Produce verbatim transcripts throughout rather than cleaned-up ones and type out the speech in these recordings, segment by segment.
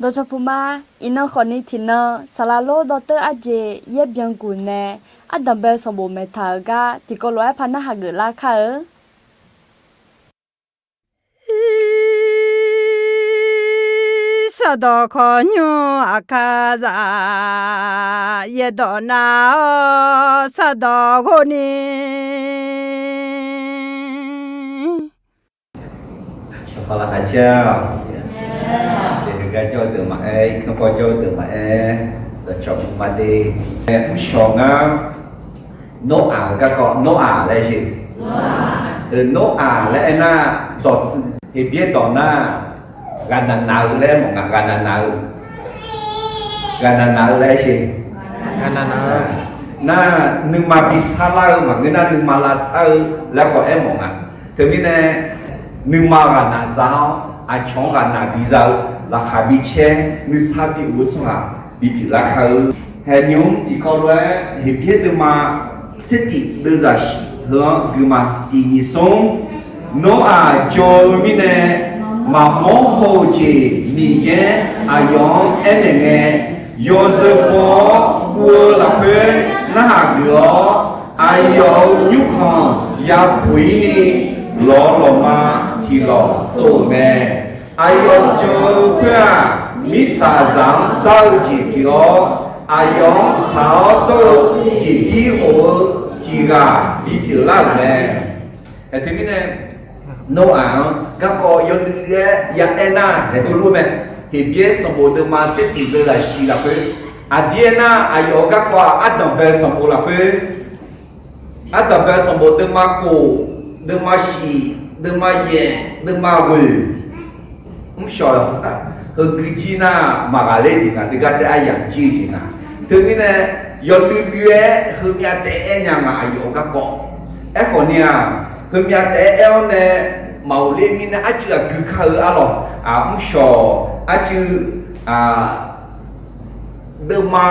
Dawqcawq puq ma. Iqnan khawfni tiqnan saqlaq lor dawrteur arjeq yaer byan guq nae, ardanq bae-eu sanqbof maeqtaq-euq gar tiqkawv lof-aer par narhaq geuflar kar-eu. Irsaqdawq kawqnymr aqkar zaq, yaerdawq nar-awr saqdawq ghov ni. Saqpaq laqkhaq caer-aq, gar jawr-eu deuq maqaer, irkanr paw jawr-eu deuq maqaer, dawqcawq maqde. Mrshawq ngar, Nawr-aq-euq garkawv, Nawr-aq laer siq. Nawr-aq laer aernar, dawqtsuif Heqbyaer dawq nar, ghaqnaq naq-eu laer aer mawf nga, ghaqnaq naq-eu. Ghaqnaq naq-eu laer aer siq. Nar, nuima bi sarlar-eu maqngeur nar, nuima lavsar-eu laer khawf aer mawf nga. Teumirnae, nuima ghaqnaq za-awr, aqcawq-anr ghaqnaq biza-eu, laqkhaq bicaer, nuisar bi of-eu tsawrhaq bipyeuf lar kar-eu. Haeqnymr tiqkawv lof-aer Heqbyaer deuvma tsertif deuvzaq shif heu-anr guima tiq nyiq smr. Nawr-aq jan-eu mirnae, maqmawr haw-eu jeq Miqyaer aqyawf-anr aernaeq ngae, yawzeu paw-awr guv-eu lafkhoer narhaq geuf-awr, aqyawf-euq nymrkhanq yapoq-ir ni, lawq lawqma tiq lawq tsov-euq mae. Aqyawf jan-eu khoer-aq, mirtsaqzaq-anr dar-eu jeq pyeuf-awr, aqyawf-anr tsaq-awr dawr-eu jeqbir of-eu tiq ghaq bipyeuf lar-euq mae. Aqjeq mirnae, Nawr-aq-anr garkawv yawdui dui-aer ya aer nar, daeqdov lor mae. Heqbyaer sanqbof deuvma tsertif deuvzaq shif lafkhoer, aqdir aernar, aqyawf-euq garkawv-aq, ardanq bae-eu sanqbof lafkhoer, ardanq bae-eu sanqbof deuvma khof, deuvma shif, deuvma yaef, deuvma ghoeq, mrshawq heugar jir nar maqghaqler jeq nga, deugar taef-aer yamq jir-eu jeq nga. Teumirnae, yawdui dui-aer heumyav taef-aer aer nya nga, aqyawf-euq garkawv. Aerkhawf ni-aq, heumyav taef-aer aer-awr nae maqghofler mirnae, arcuiv aqgeu kar-eu arlawq, mrshawq arcuiv, deuvma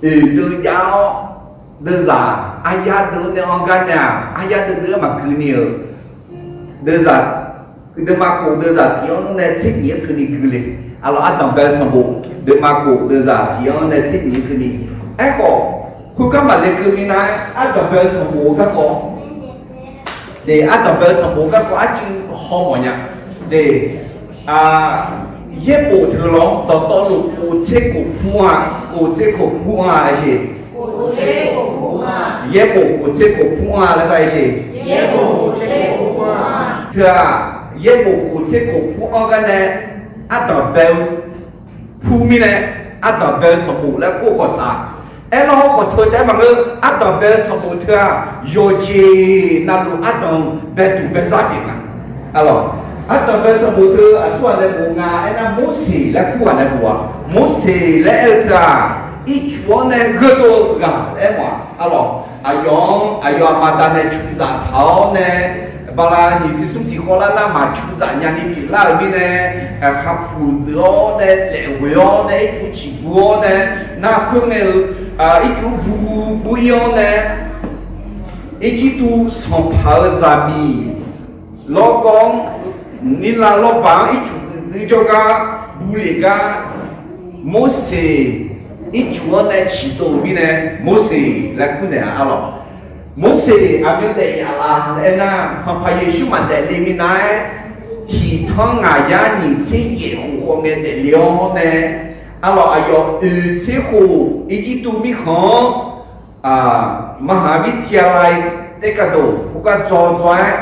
oeq deuv jav-awr, deuvzaq aryar deuv-anr nae anr gar nae-aq, aryar deuv deuv-aer maqgui ni-euq, deuvzaq, deuvma khof deuvzaq tiq-anr nae tser nyiq-anr keuvni gui le. Arlawq, ardanq bae-eu sanqbof deuvma khof deuvzaq tiq-anr nae tser nyiq-anr keuvni. Aerkhawf, khoergar maqle keuv minav-aer, ardanq bae-eu sanqbof-eu garkawv, de, ardanq bae-eu sanqbof garkawv arcuiv haw mawf nya. De, yaerbof teu lawr dawqtawvluf khof tser khof pur-a, khof tser khof pur-a jeq. Yaerbof khof tser khof pur-a laer gar jeq. Teu-aq, yaerbof khof tser khof pur-anr gar nae, ardanq bae-eu pur mirnae, ardanq bae-eu sanqbof laer kur-eu khawf tsaq. Aerlawr hawr khawf teu taef-aer maqngeur, ardanq bae-eu sanqbof teu-aq, yawqjeq navluf ardanq bae duq bae zar pyeuf nga. Arlawq, ardanq bae-eu sanqbof teu aqsurghaq nae bof nga aernar, Morseq laer kur ghaq nae bof-a. Morseq laer aer-eu teu-aq, ircuf-anr nae gheudov-eu ghaq laer aer mawf-a. Arlawq, aqyawf-anr aqyawf aqma da nae cuzaq taq-awr nae, bala nyiq siq smr siq khawvlar nar maqcuzaq nyani pyeuflar-euq mirnae, khaqpuq dzeuq-awr nae laef ghoeq-awr nae, ircuf ciqbuq-awr nae, nar khoerngae-eu ircuf bu bu ir-awr nae, Irjirtuv sanqpaq-euq zaqmiq lawrgawv-anr, nirlav lawrbaq-anr ircuf guiqguiq jawrgar bu lef gar, Morseq ircuf-anr nae ciqdov-euq mirnae, Morseq laer kur naeq-a arlawq. Morseq aqmyan daef yaf la aernar, Sanqpaq Yeqsur maqdaef le minav-aer, tiqtanr ngaq yar nyiq tser yaef khof khawf ngae daefle-awr nae, arlawq, aqyawf oeq tser khof Irjirtuv mirkhanq-anr, maqhaq-a mirtiq-a la-i, aerkaqdoq khoergar dzaw dzaw-aer,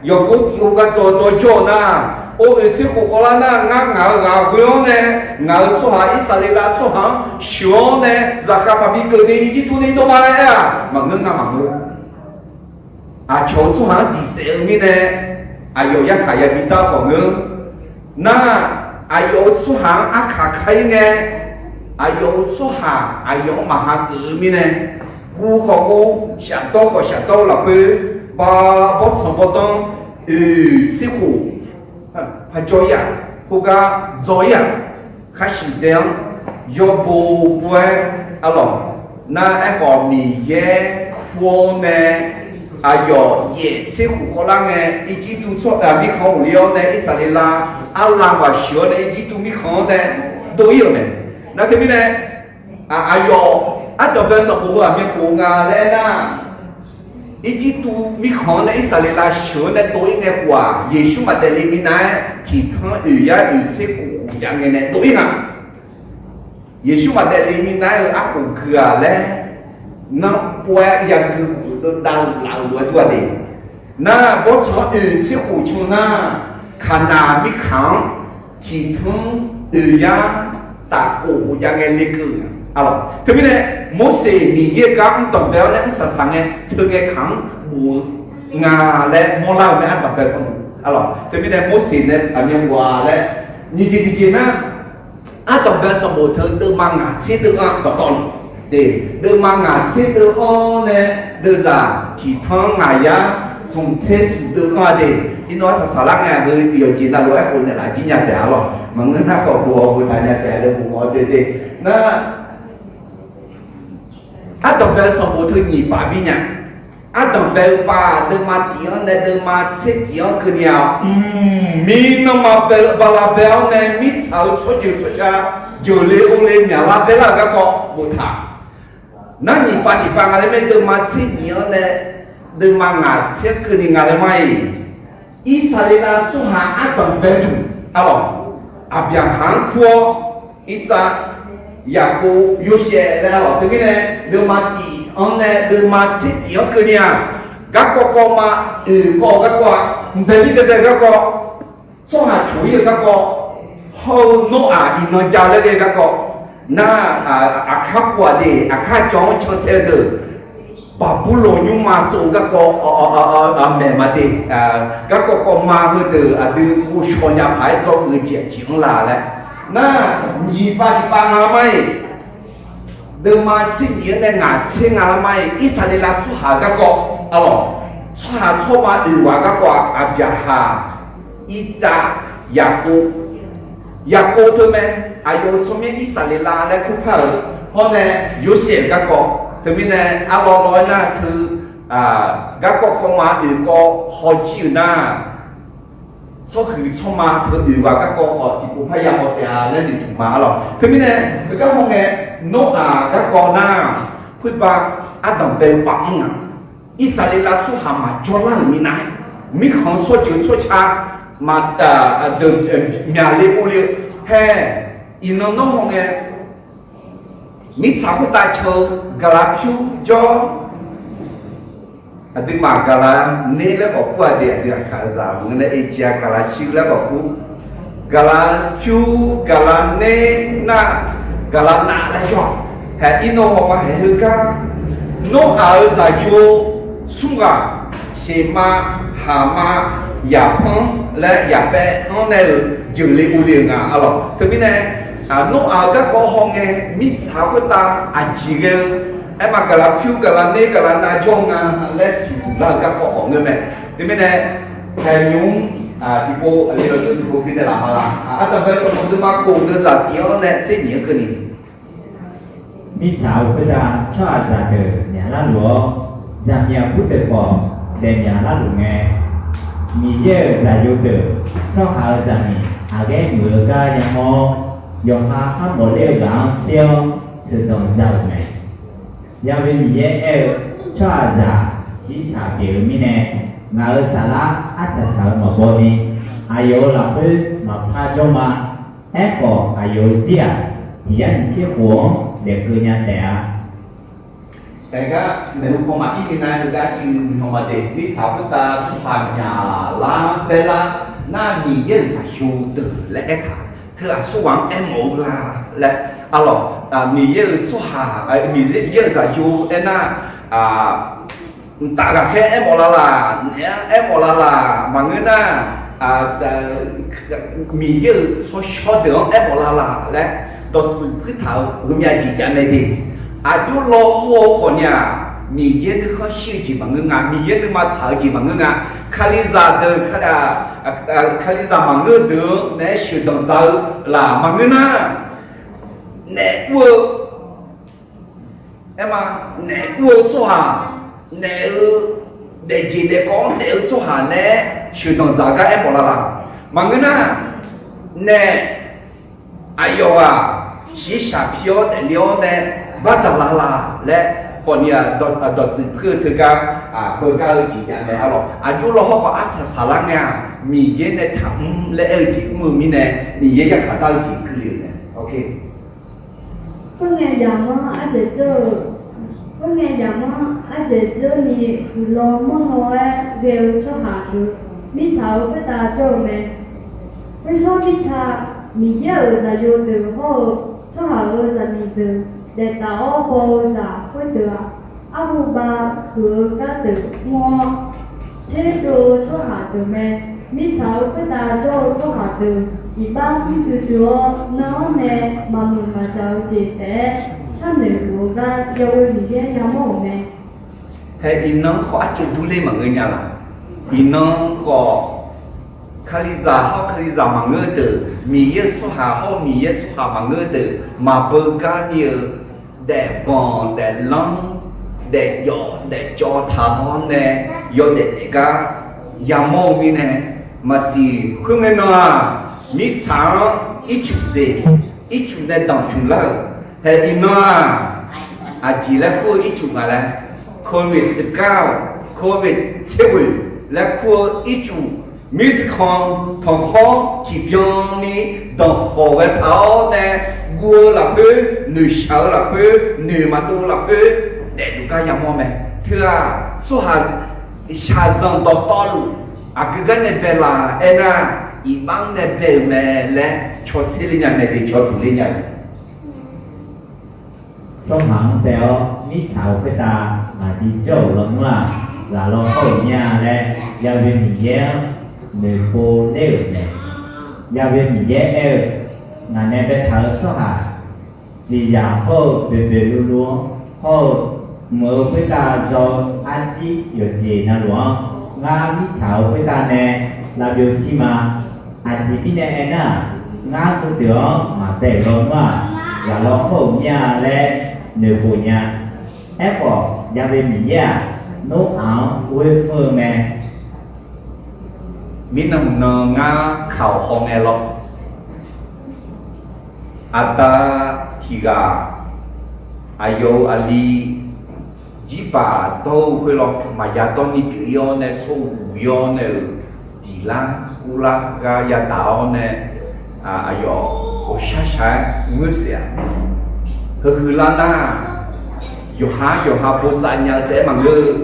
yawqgor khoergar dzaw dzaw jawr-eu nar, or oeq tser khof khawvlar nar, ngar ngaq-euq ghaq ghoe-awr nae, ngaq-euq tsawrhaq Irsaqleqlav tsawrhaq-anr sheuq-awr nae, zaqkhav maqbi keuvni Irjirtuv nae dov ma laer aer-aq, maqngeur nga maqngeur. Aqcawq-euq tsawrhaq-anr diqsaef-eu mirnae, aqyawf yarkhaq yabi dar khawf ngeur. Nar, aqyawf-euq tsawrhaq-anr arkaq kar-ir ngae, aqyawf-euq tsawrhaq aqyawf-anr maqha geuf-eu mirnae, guv khawf guv, shafdawr khawf shafdawr-eu lafkhoer, ba, bawrtsanq bawrdanr, oeq tser khof, parjawr-ir-aq, khoergar dzaw-ir-aq, khar siqdae-anr yawbo bo-aer, arlawq, nar aerkhawf Miqyaer kur-awr nae, aqyawf yaef tser khof khawvlar ngae, Irjirtuv tsawrhaq mirkhanq-anr ghofle-awr nae Irsaqleqlav arlav ghaq sheuq-awr nae Irjirtuv mirkhanq-anr nae dov-ir-euq mae. Nar teumirnae, aqyawf ardanqbae sanqbof heu aqmyan khof nga laer aernar, Irjirtuv mirkhanq-anr nae Irsaqleqlav sheuq-anr nae dov-ir ngae khof-aq, Yeqsur maqdaef le minav-aer tiqtanr oeq yar oeq tser khof khof jav ngae nae dov-ir nga. Yeqsur maqdaef le minav-aer-eu arkhof gui-aq laer, nanrpov-aer yagui khof deuv davlaf-euq lof-aer dur-a de. Nar, bawrtsanq-anr oeq tser khof can nar, Kaqnaq mirkhanq-anr tiqtanr oeq yar taf khof khof jav ngae lekeuv-a lawq. Teumirnae, Morseq Miqyaer gar mr danqbae-awr nae mr saqsaq ngae, teu ngae kaq-anr bof-eu nga laer mawrlar-eu mae, ardanqbae sanqbof-a lawq. Teumirnae Morseq nae aqmyan ghaq laer nyiq jeq tiqjeq nar, ardanqbae sanqbof teu deuvma ngaq tser deuv-anr dawqtawvluf, deuvma ngaq tser deuv-anr nae deuvzaq tiqtanr ngaq yar smq tser smq deuv-anr-a de. Irnawv-aer saqsaq lar ngae-aq, heu yawqjeq navluf-aer khof naeqlaf jir nya taef-a lawq. Maqngeur nar khawf bof-awr boftaq nya taef-a laer bof-awr de de. Nar, ardanqbae sanqbof teu nyiq paf bir nya. Ardanqbae-eu paf deuvma tiq-anr nae deuvma tser tiq-anr keuvni-aq, mq, mirnan ma bae bala bae-awr nae mirtsaq-eu tsawrjeuq tsawrca jeuqle ovle myaqlar baelar-euq garkawv boftaq. Nar, nyiq paf tiq paf nga laer mae, deuvma tser nyiq-anr nae deuvma ngaq tser-anr keuvni nga laer ma-iq, Irsaqleqlav tsawrhaq ardanqbae duq-a lawq. Aqbyaqhaq-anr kur-awr, Irtsav, Yaqkov, Yorsaev laer-a lawq. Teumirnae, deuvma tiq-anr nae deuvma tser tiq-anr keuvni-aq, garkawv kawv ma oeq kawv-eu garkawv-aq, mqbae mir baebae-eu garkawv, tsawrhaq coq-ir-eu garkawv, hawr-eu Noraq iqnan ja laer ghae-eu garkawv, nar, aqkar pov-aq de, aqkar jan-anr cantae-eu deuq, Baqburloq nymrma tsov-eu garkawv, maeq ma de, garkawv kawv ma heudeuq aqdui ghovshaw nya paq-aer dzawgeuf-eu jeq aqjeq-anr la laer. Nar, nyiq paf tiq paf nga ma-iq, deuvma tser nyiq-anr nae ngaq tser nga lar ma-iq, Irsaqleqlav tsawrhaq-eu garkawv-a lawq. Tsawrhaq tsawrma oeq ghaq garkawv-aq, Aqbyaqhaq, Irtsav, Yaqkov, Yaqkov teu mae. Aqyawf-euq tsawrmyanr Irsaqleqlav laer kurpar-euq hawr nae Yorsaev-euq garkawv. Teumirnae arlawr lawr-aer nar teu, garkawv kawv ma oeq kawv hawjir-euq nar, tsawrhuiq tsawrma teu oeq ghaq garkawv khawf tiqpov parya haw taef-a laer noeqtmq ma-a lawq. Teumirnae, heugar hawngae, Noraq garkawv nar, khoerbav ardanqbae-eu paf mr nga. Irsaqleqlav tsawrhaq maqjawr lar-euq minav-aer, mirkhanq tsawrjeuq tsawrca maq, myaqle ovle-eu hae, iqnan nawr hawngae, mirtsaq khoertav can-eu gaqlaq pyur jawr, aqduimaf gaqlaq ner laer khawf kur-a de, aqdui aqkaqzaq maqngeur nar, aqjeq-a gaqlaq shuir laer khawf kur, gaqlaq pyur, gaqlaq ner, nar, gaqlaq nav laer jawr-aq, haeq irnawv hawma haeq heugar, Noraq-euq zaqyo smr ghaq, seqma, haqma, yaqpanr laer yaqpaev-anr nae-euq jeuqle ovle-euq nga-a lawq. Teumirnae, Noraq-euq garkawv hawngae, mirtsaq khoertav aqjeq ghae-eu, aerma gaqlaq pyur, gaqlaq ner, gaqlaq nav jawr nga laer siqduq lar-eu garkawv khawf ngeur mae. Teumirnae, taeq nymr-mr tiqpov aqli lawq jov tiqpov binaeq laf ma la. Ardanqbae sanqbof deuvma khof deuvzaq tiq-anr nae tser nyiq-anr keuvni, mirtsaq-euq khoertav tsawrhaqzaq deuq myaqlar luf-awr, zaqmyaq bur deuq khawf daef myaqlar luf ngae, Miqyaer-euq zaqyo deuq tsawrhaq-euq zaqmiq aqghaer muiq-eu gar yamawr-awr, yawqha armawf ler-eu ghaq-anr tser-awr sheuqdanq za-euq mae. Yawqha Miqyaer aer-eu, tsawrhaqzaq shiqshaq pyeuf-eu mirnae, ngaq-euq saflar arsaq saq-eu maqbaw ni, aqyawf-euq lafkhoer maqpar jawr ma. Aerkhawf, aqyawf-euq zir-aq, tiq yar nyiq tser khof-anr daefkeuv nya taef-a. Taef gar maeqhu paw maqir ni nar, heugar cuiv nuihaw ma de, mirtsaq khoertav tsawrhaq myaqlar baerlar nar, Miqyaer-euq zaqyo deuq laer aertaq, teu aqsurghaq-anr aermawf-eu la laer, a lawq, Miqyaer-euq tsawrhaq, Miqyaer-euq zaqyo aernar, mqtav ghaqkhaer aermawf la laq, naeq-aer aermawf la laq, maqngeur nar, Miqyaer-euq tsawrshawr deuq-anr aermawf la laq laer dawqtsuif puirtaq-euq heumyav jeq jav mae de. Aqjox lawr hawr-eu khawf ni-aq, Miqyaer nuikhanr shir-eu jeq maqngeur nga, Miqyaer nuima tsaq-eu jeq maqngeur nga. Kalizaq deuq, Kalizaq maqngeur-eu deuq-anr naeq-aer sheuqdanq za-eu laq maqngeur nar, naef ur-eu, aerma, naef ur-eu tsawrhaq, naef-eu daefjeq daefkawv-anr daef-eu tsawrhaq nae sheuqdanq dzaq gar aermawf lar la? Maqngeur nar, nae aqyawf-aq shiqshaq pi-awr daefle-awr nae bardzaq la la laer khawfni-aq, dawqtsuif puir-eu teugar beugar-eu jeq jav mae. Arlawq, aqjox law hawr khawf arsaq saqlar ngae-aq, Miqyaer nae taqmr laer aer-eu jeq mr-eu mirnae, Miqyaer yarkhaq dar-eu jeq kuirle-euq mae. Khoerngae yamq-anr ardzaeq dzeur-eu, khoerngae yamq-anr ardzaeq dzeur ni huiqlaw manrlaw-aer ghae-eu tsawrhaq deuq mirtsaq-euq khoertav jawr-eu mae. Khoershawr mirtsa, Miqyaer-euq zaqyo deuq hawr-eu tsawrhaq-euq zaqmiq deuq daeftaf-awr baw-eu zaq khoerdeuq-aq, arhu bav huiq-eu gar deuq mr-awr, terdov-eu tsawrhaq deuq mae. Mirtsaq-euq khoertav jawr-eu tsawrhaq deuq iqbax mr duidui-awr, nan-anr nae maqmuiq maqjaq-eu jeq taef-aer sharnoeq luf-eu gar yaghoe Miqyaer yamawr-euq mae. Hae, iqnan khawf arciv durler maqngeur nya laq? Iqnan khawf, Kalizaq hawr Kalizaq maqngeur deuq, Miqyaer-euq tsawrhaq hawr Miqyaer tsawrhaq maqngeur deuq, maqbeugar ni-eu daefbanq daeflanr, daefjawf daefcawv taq-awr nae yawdaef daef gar yamawr-eu mirnae, maqsiq khoerngae nan-aq, mirtsaq-anr ircuf de, ircuf nae damqtmq lar-euq. Hae, iqnan-aq, aqjeq laer kur-eu ircuf nga laer, Covid tsuif gar-awq, Covid tser ghoeq laer kur-eu ircuf, mirkanq tanqkhawr tiqbyan ni danqkhawq ghae taq-awr nae, guv-eu lafkhoer, noeqshaq-eu lafkhoer, noeq maqdov-eu lafkhoer daefluf gar yamawr mae. Teu-aq, tsawrhaq shaqzanq dawqtawvluf aqgeu gar nae bae laf aernar, iqbax-anr nae bae-euq mae laer cawtser ler nya mae, de cawduq ler nya-eu. Tsawrhaq-anr bae-awr mirtsaq-euq khoertav maqbi jawr-euq lawnmr-aq, zaqlaw hawr-euq mir-a laer, yaghoe Miqyaer-anr noeqpov ler-euq mae. Yaghoe Miqyaer aer-eu, ngaq nae baetaq-eu tsawrhaq, jeqzaq hawr-eu boeqboeq luvluv-anr hawr-eu, mq-euq khoertav zaw-eu arjir yawqjeq navluf-anr, ngar mirtsaq-euq khoertav nae lavbyov jir ma. Aqjeq mirnae aernar-aq, ngar heudeuq-anr maqbae-euq lawnmr-aq, zaqlaw hawr-euq mir-a laer noeqpov nya. Aerkhawf, yaghoe Miqyaer-aq, Noraq-anr ghoer mr-eu mae. Mirnan mqnan ngar kaq-awq hawngae lawr. Aqda tiq ghaq, aqyawf-euq aqli jirbaq dawr-eu khoer lawr, maqya dawr ni pyeuf-ir-awr nae tsawrhuq ir-awr nae-euq diqlar guvlar gar yadaq-awr nae, aqyawf ghawqshaq shaq-aer ngoer saef-aq, heuhuiq lar nar, yawqha yawqha bosav nya-eu taef-aer maqngeur-eu,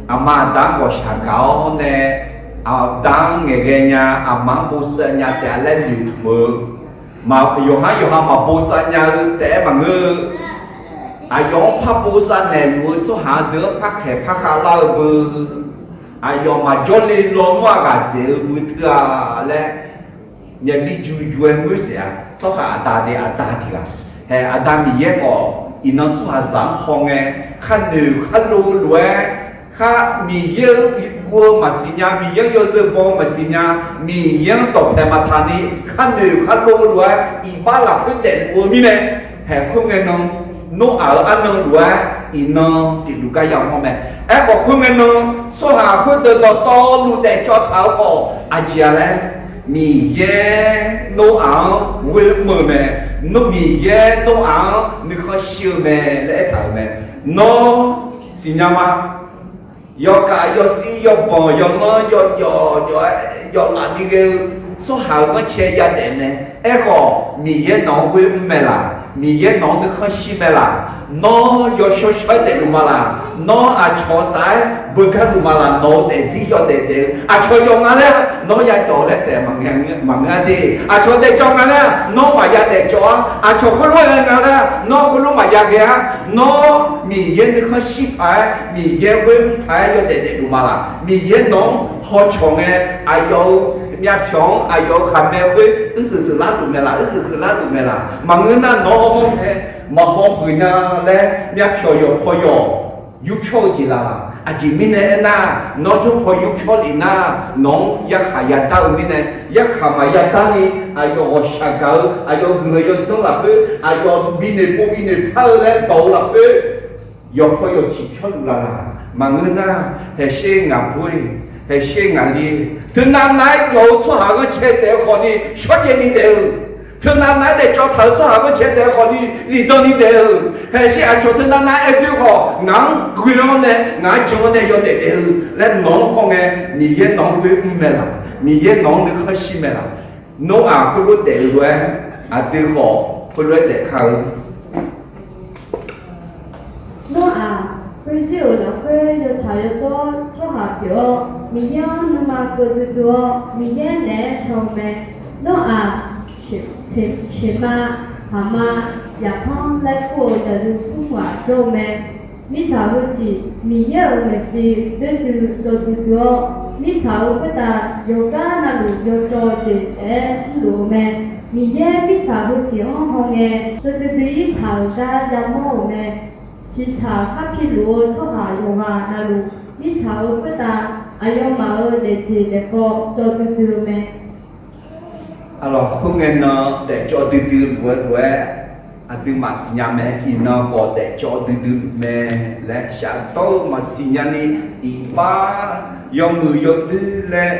aqma aqda-anr ghawqshaq gaq-awr nae, aqda-anr ngaeqghae nya, aqma-anr bosav nya taef-a laer noeqtmq-eu, yawqha yawqha maqbosav nya-eu taef-aer maqngeur-eu, aqyawf-anr par bosav naeqluf-eu tsawrhaq deuq-anr par khaeq par khav lar-eu beu, aqyawf maqjawr le lawnmr-aq ghaq dzaeq-eu beu teu-a laer, myavbir juju-aer ngoer saef-a. Tsawrhaq aqda de aqda tiq ghaq. Hae, Aqda Miqyaer khawf, iqnan tsawrhaqzaq-anr hawngae, khar noeq khar lo lof-aer, khar Miqyaer-euq guv-eu maqsiq nya, Miqyaer-anr yawzeu baw-eu maqsiq nya, Miqyaer-anr dawqpaeq maqtaq ni, khar noeq khar lo lof-aer iqbax lafkhoer daefluf-eu mirnae, hae, khoerngae nan, Noraq-euq arnan lof-aer iqnan pyeufluf gar yamawr mae. Aerkhawf, khoerngae nan, tsawrhaq khoerdeuq dawqtawvluf daefcawv taq-eu khawf, aqjeq-a laer, Miqyaer Noraq-anr ghoer mr-eu mae. Miqyaer Noraq-anr nuikhanr shir-eu mae laer aertaq-euq mae. Nawr siqnya ma. Yawkaf yawsir yawbanq yawlanr yawjawf jawf-aer jawflaf ni ghae-eu tsawrhaq-euq ghanrcae yadaef mae. Aerkhawf, Miqyaer nawq-anr ghoer mr mae laq? Miqyaer nawq-anr nuikhanr shir mae laq? Nawr yawshawr shawr-aer daefluf ma laq? Nawr aqcawq taf-aer beugar luf ma laq? Nawq-euq daefzir yawdaef daef-eu aqcawq yawf nga laer nawr yajawf laer taef maqngeur de. Aqcawq daefcawv nga laer nawr maqya daefcawv-ar. Aqcawq khoerlof-aer ghae nga laer nawr khoerlof maqya ghae-ar. Nawr Miqyaer nuikhanr shir paq-aer, Miqyaer ghoer mr paq-aer yawdaef daefluf ma laq? Miqyaer nawq-anr hawcawq ngae, aqyawf-euq myavpyawq-anr aqyawf-euq khaqmae khoer uirseuq seuq larluf mae laq? Uirseuq seuq larluf mae laq? Maqngeur nar, nawq-anr mawr mae, maqhaw peuq nya laer myavpyawq yawqpaw yawq yurpyawr-eu jeq laq? Aqjeq mirnae aernar, nawr jawrpaw yurpyawr lef nar, nawq-anr yarkhaq yadar-eu mirnae, yarkhaq maqyadar ni, aqyawf ghawqshaq gaq-eu, aqyawf guiqlanq yawdzanr lafkhoer, aqyawf binoeq pov binoeq par-eu laer dawq-eu lafkhoer, yawqpaw yawq ciqpyawrluf laf laq? Maqngeur nar, haeqsher ngaq bur-ir, haeqsher ngaq li, teunav nav-aer jawf-eu tsawrhaq ghanrcae daef-eu khawfni shawrjaev ni daef-eu, teunav nav-aer daefcawv taq-euq tsawrhaq ghanrcae daef-eu khawfni zifdan ni daef-eu, haeqsher aqcawq teunav nav-aer aer doer khawf ngaq-anr ghoe-awr nae ngaq-anr jan-awr nae yawdaef daef-eu laer nawq-anr hawngae, Miqyaer nawq-anr ghoe mr mae laq? Miqyaer nawq-anr nuikhanr shir mae laq? Noraq khoerlof daef-eu lof-aer, aqdui khawf khoerlof-aer daef kar-eu. Noraq khoerzir-euq lafkhoer yawtsaq yawdawr tsawrhaq pyeuf-awr, Miqyaer-anr nuima keuv duidui-awr, Miqyaer naeq-aer can-eu mae. Noraq, Seqma, Haqma, Yaqpanr laer kur-eu zaqyo smr ghaq jawr-eu mae. Mirtsaq heusiq Miqyaer-euq maeqshi doerdui cawv duidui-awr, mirtsaq-euq khoertav yawqgar navluf yawcawv jeq taef-aer mrluf-eu mae. Miqyaer mirtsaq heusiq-anr hawngae, cawv duidui-ir taq-euq gar yamawr-euq mae. Shiqshaq khar piluf-eu tsawrhaq yawqghaq navluf, mirtsaq-euq khoertav aqyawfmaf-euq daefjeq daefkawv cawv duidui-eu mae. Aqlawq, khoerngae nan daefcawv duidui luf-aer lof-aer, aqduimaf siqnya mae. Iqnan khawf daefcawv duidui luf mae laer shafdawr-eu maqsiq nyani, iqbax yawmuiq yawdoer laer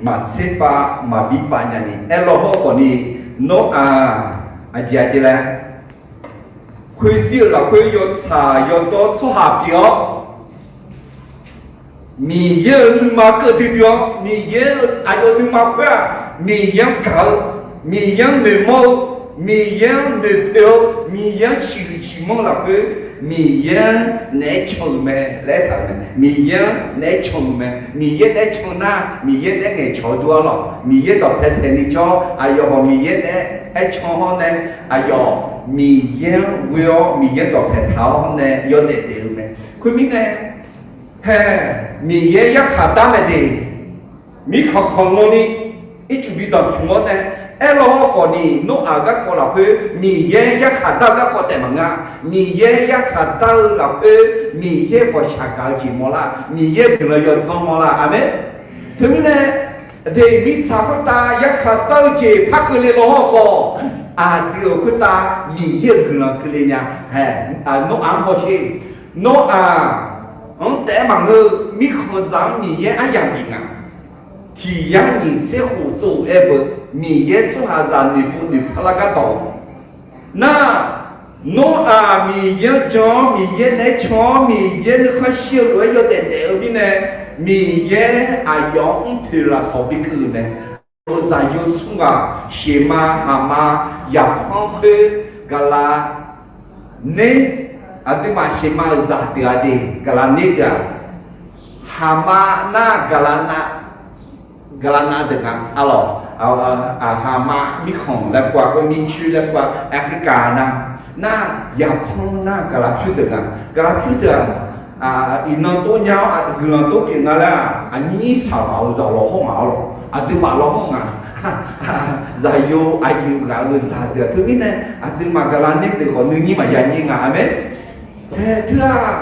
maqtser pav maqbi pav nyani aerlawr hawr khawfni, Noraq aqjeq aqjeq laer khoerzir-euq lafkhoer yawtsaq yawdawr tsawrhaq pyeuf-awr, Miqyaer-euq nuima keuv duidui-awr, Miqyaer-euq aqyawf nuima khoer-aq, Miqyaer-anr gaq-eu, Miqyaer-anr noeqmawr-eu, Miqyaer-anr noeqpoeq-eu, Miqyaer-anr ciqhuiq ciqmanr lafkhoer, Miqyaer-anr naeq-aer can-euq mae laer aertaq-euq mae. Miqyaer-anr naeq-aer can-euq mae. Miqyaer naeq-aer can nar, Miqyaer naeq-aer ngaeqcawq-eu dur-ar lawq. Miqyaer dawqpae taeqni jawr, aqyawf hawq Miqyaer naeq-aer can-awr nae, aqyawf Miqyaer-anr ghoe-awr Miqyaer dawqpae taq-awr nae yawdaef daef-eu mae. Khoermirnae, hae, Miqyaer yarkhaq dar mae de. Mirkhanq khanqlanr ni ircuf bi danqtmq-awr nae, aerlawr hawr khawfni, Noraq garkawv lafkhoer Miqyaer yarkhaq dar-eu garkawv taef maqngeur-a. Miqyaer yarkhaq dar-eu lafkhoer Miqyaer ghawqshaq gaq-eu jeq mawrlar, Miqyaer guiqlanq yawdzanr mawrlar. Aqmeq. Teumirnae, aqdui mirtsaq khoertav yarkhaq dar-eu jeq par keuvle law hawr khawf, aqdui-euq khoertav Miqyaer-euq guiqlanq keuvle nya. Hae, Noraq-anr hawsher. Noraq-anr taef-aer maqngeur-eu, mirkhanqzaq-anr Miqyaer aryamq bif nga. Tiq yar nyiq tser khof tsov-aer beu, Miqyaer tsawrhaqzaq noeqpov noeqpar lar gardawq-eu nar, Noraq Miqyaer-anr jan-awr, Miqyaer naeq-aer can-awr, Miqyaer nuikhanr shir-eu lof-aer yawdaef daef-eu mirnae, Miqyaer aqyawf-anr mrpoeq lafsawq bikeuv-euq mae. Aqyawf-euq zaqyo smr ghaq, Seqma, Haqma, Yaqpanr khoer, Gaqlaq ner, aqduimaf Seqma-euq zaqdeuq-aq de, Gaqlaq ner deuq-aq, Haqma nar Gaqlaq nav, Gaqlaq nav deuq nga, aqlawq, Haqma mirkhanq laer kur-a, khoer mircoer laer kur-a, Africa nav, nar Yaqpanr nar Gaqlaq pyur deuq nga, Gaqlaq pyur deuq-aq, iqnan tov nya-awr guiqlanq tov pyeuf nga laer-aq, aqnyir saqlaq-euq zaq lawqhawr ngaq-awr lawq, aqduimaf lawqhawr nga, zaqyo aqyuif ghaq-euq zaqdeuq-aq teumirnae, aqduimaf Gaqlaq ner deuq khawf nuinyir maqya nyir nga. Aqmeq. Hae teu-aq,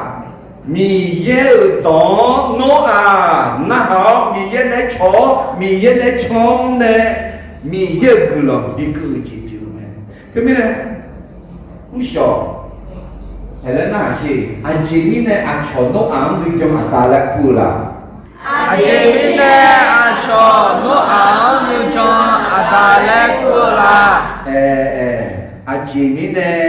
Miqyaer-euq dawq-anr Noraq narhaq-awr, Miqyaer naeq-aer cawq-awr, Miqyaer naeq-aer can-awr nae, Miqyaer-euq guiqlanq bikeuv-eu jeq pyeuf-eu mae. Teumirnae, mrshawq, haeq laer narhaq sher. Aqjeq mirnae aqcawq Noraq-anr nuijan aqda laer kur-eu la? Aqjeq mirnae aqcawq Noraq-anr nuijan aqda laer kur-eu la? Ae, ae, aqjeq mirnae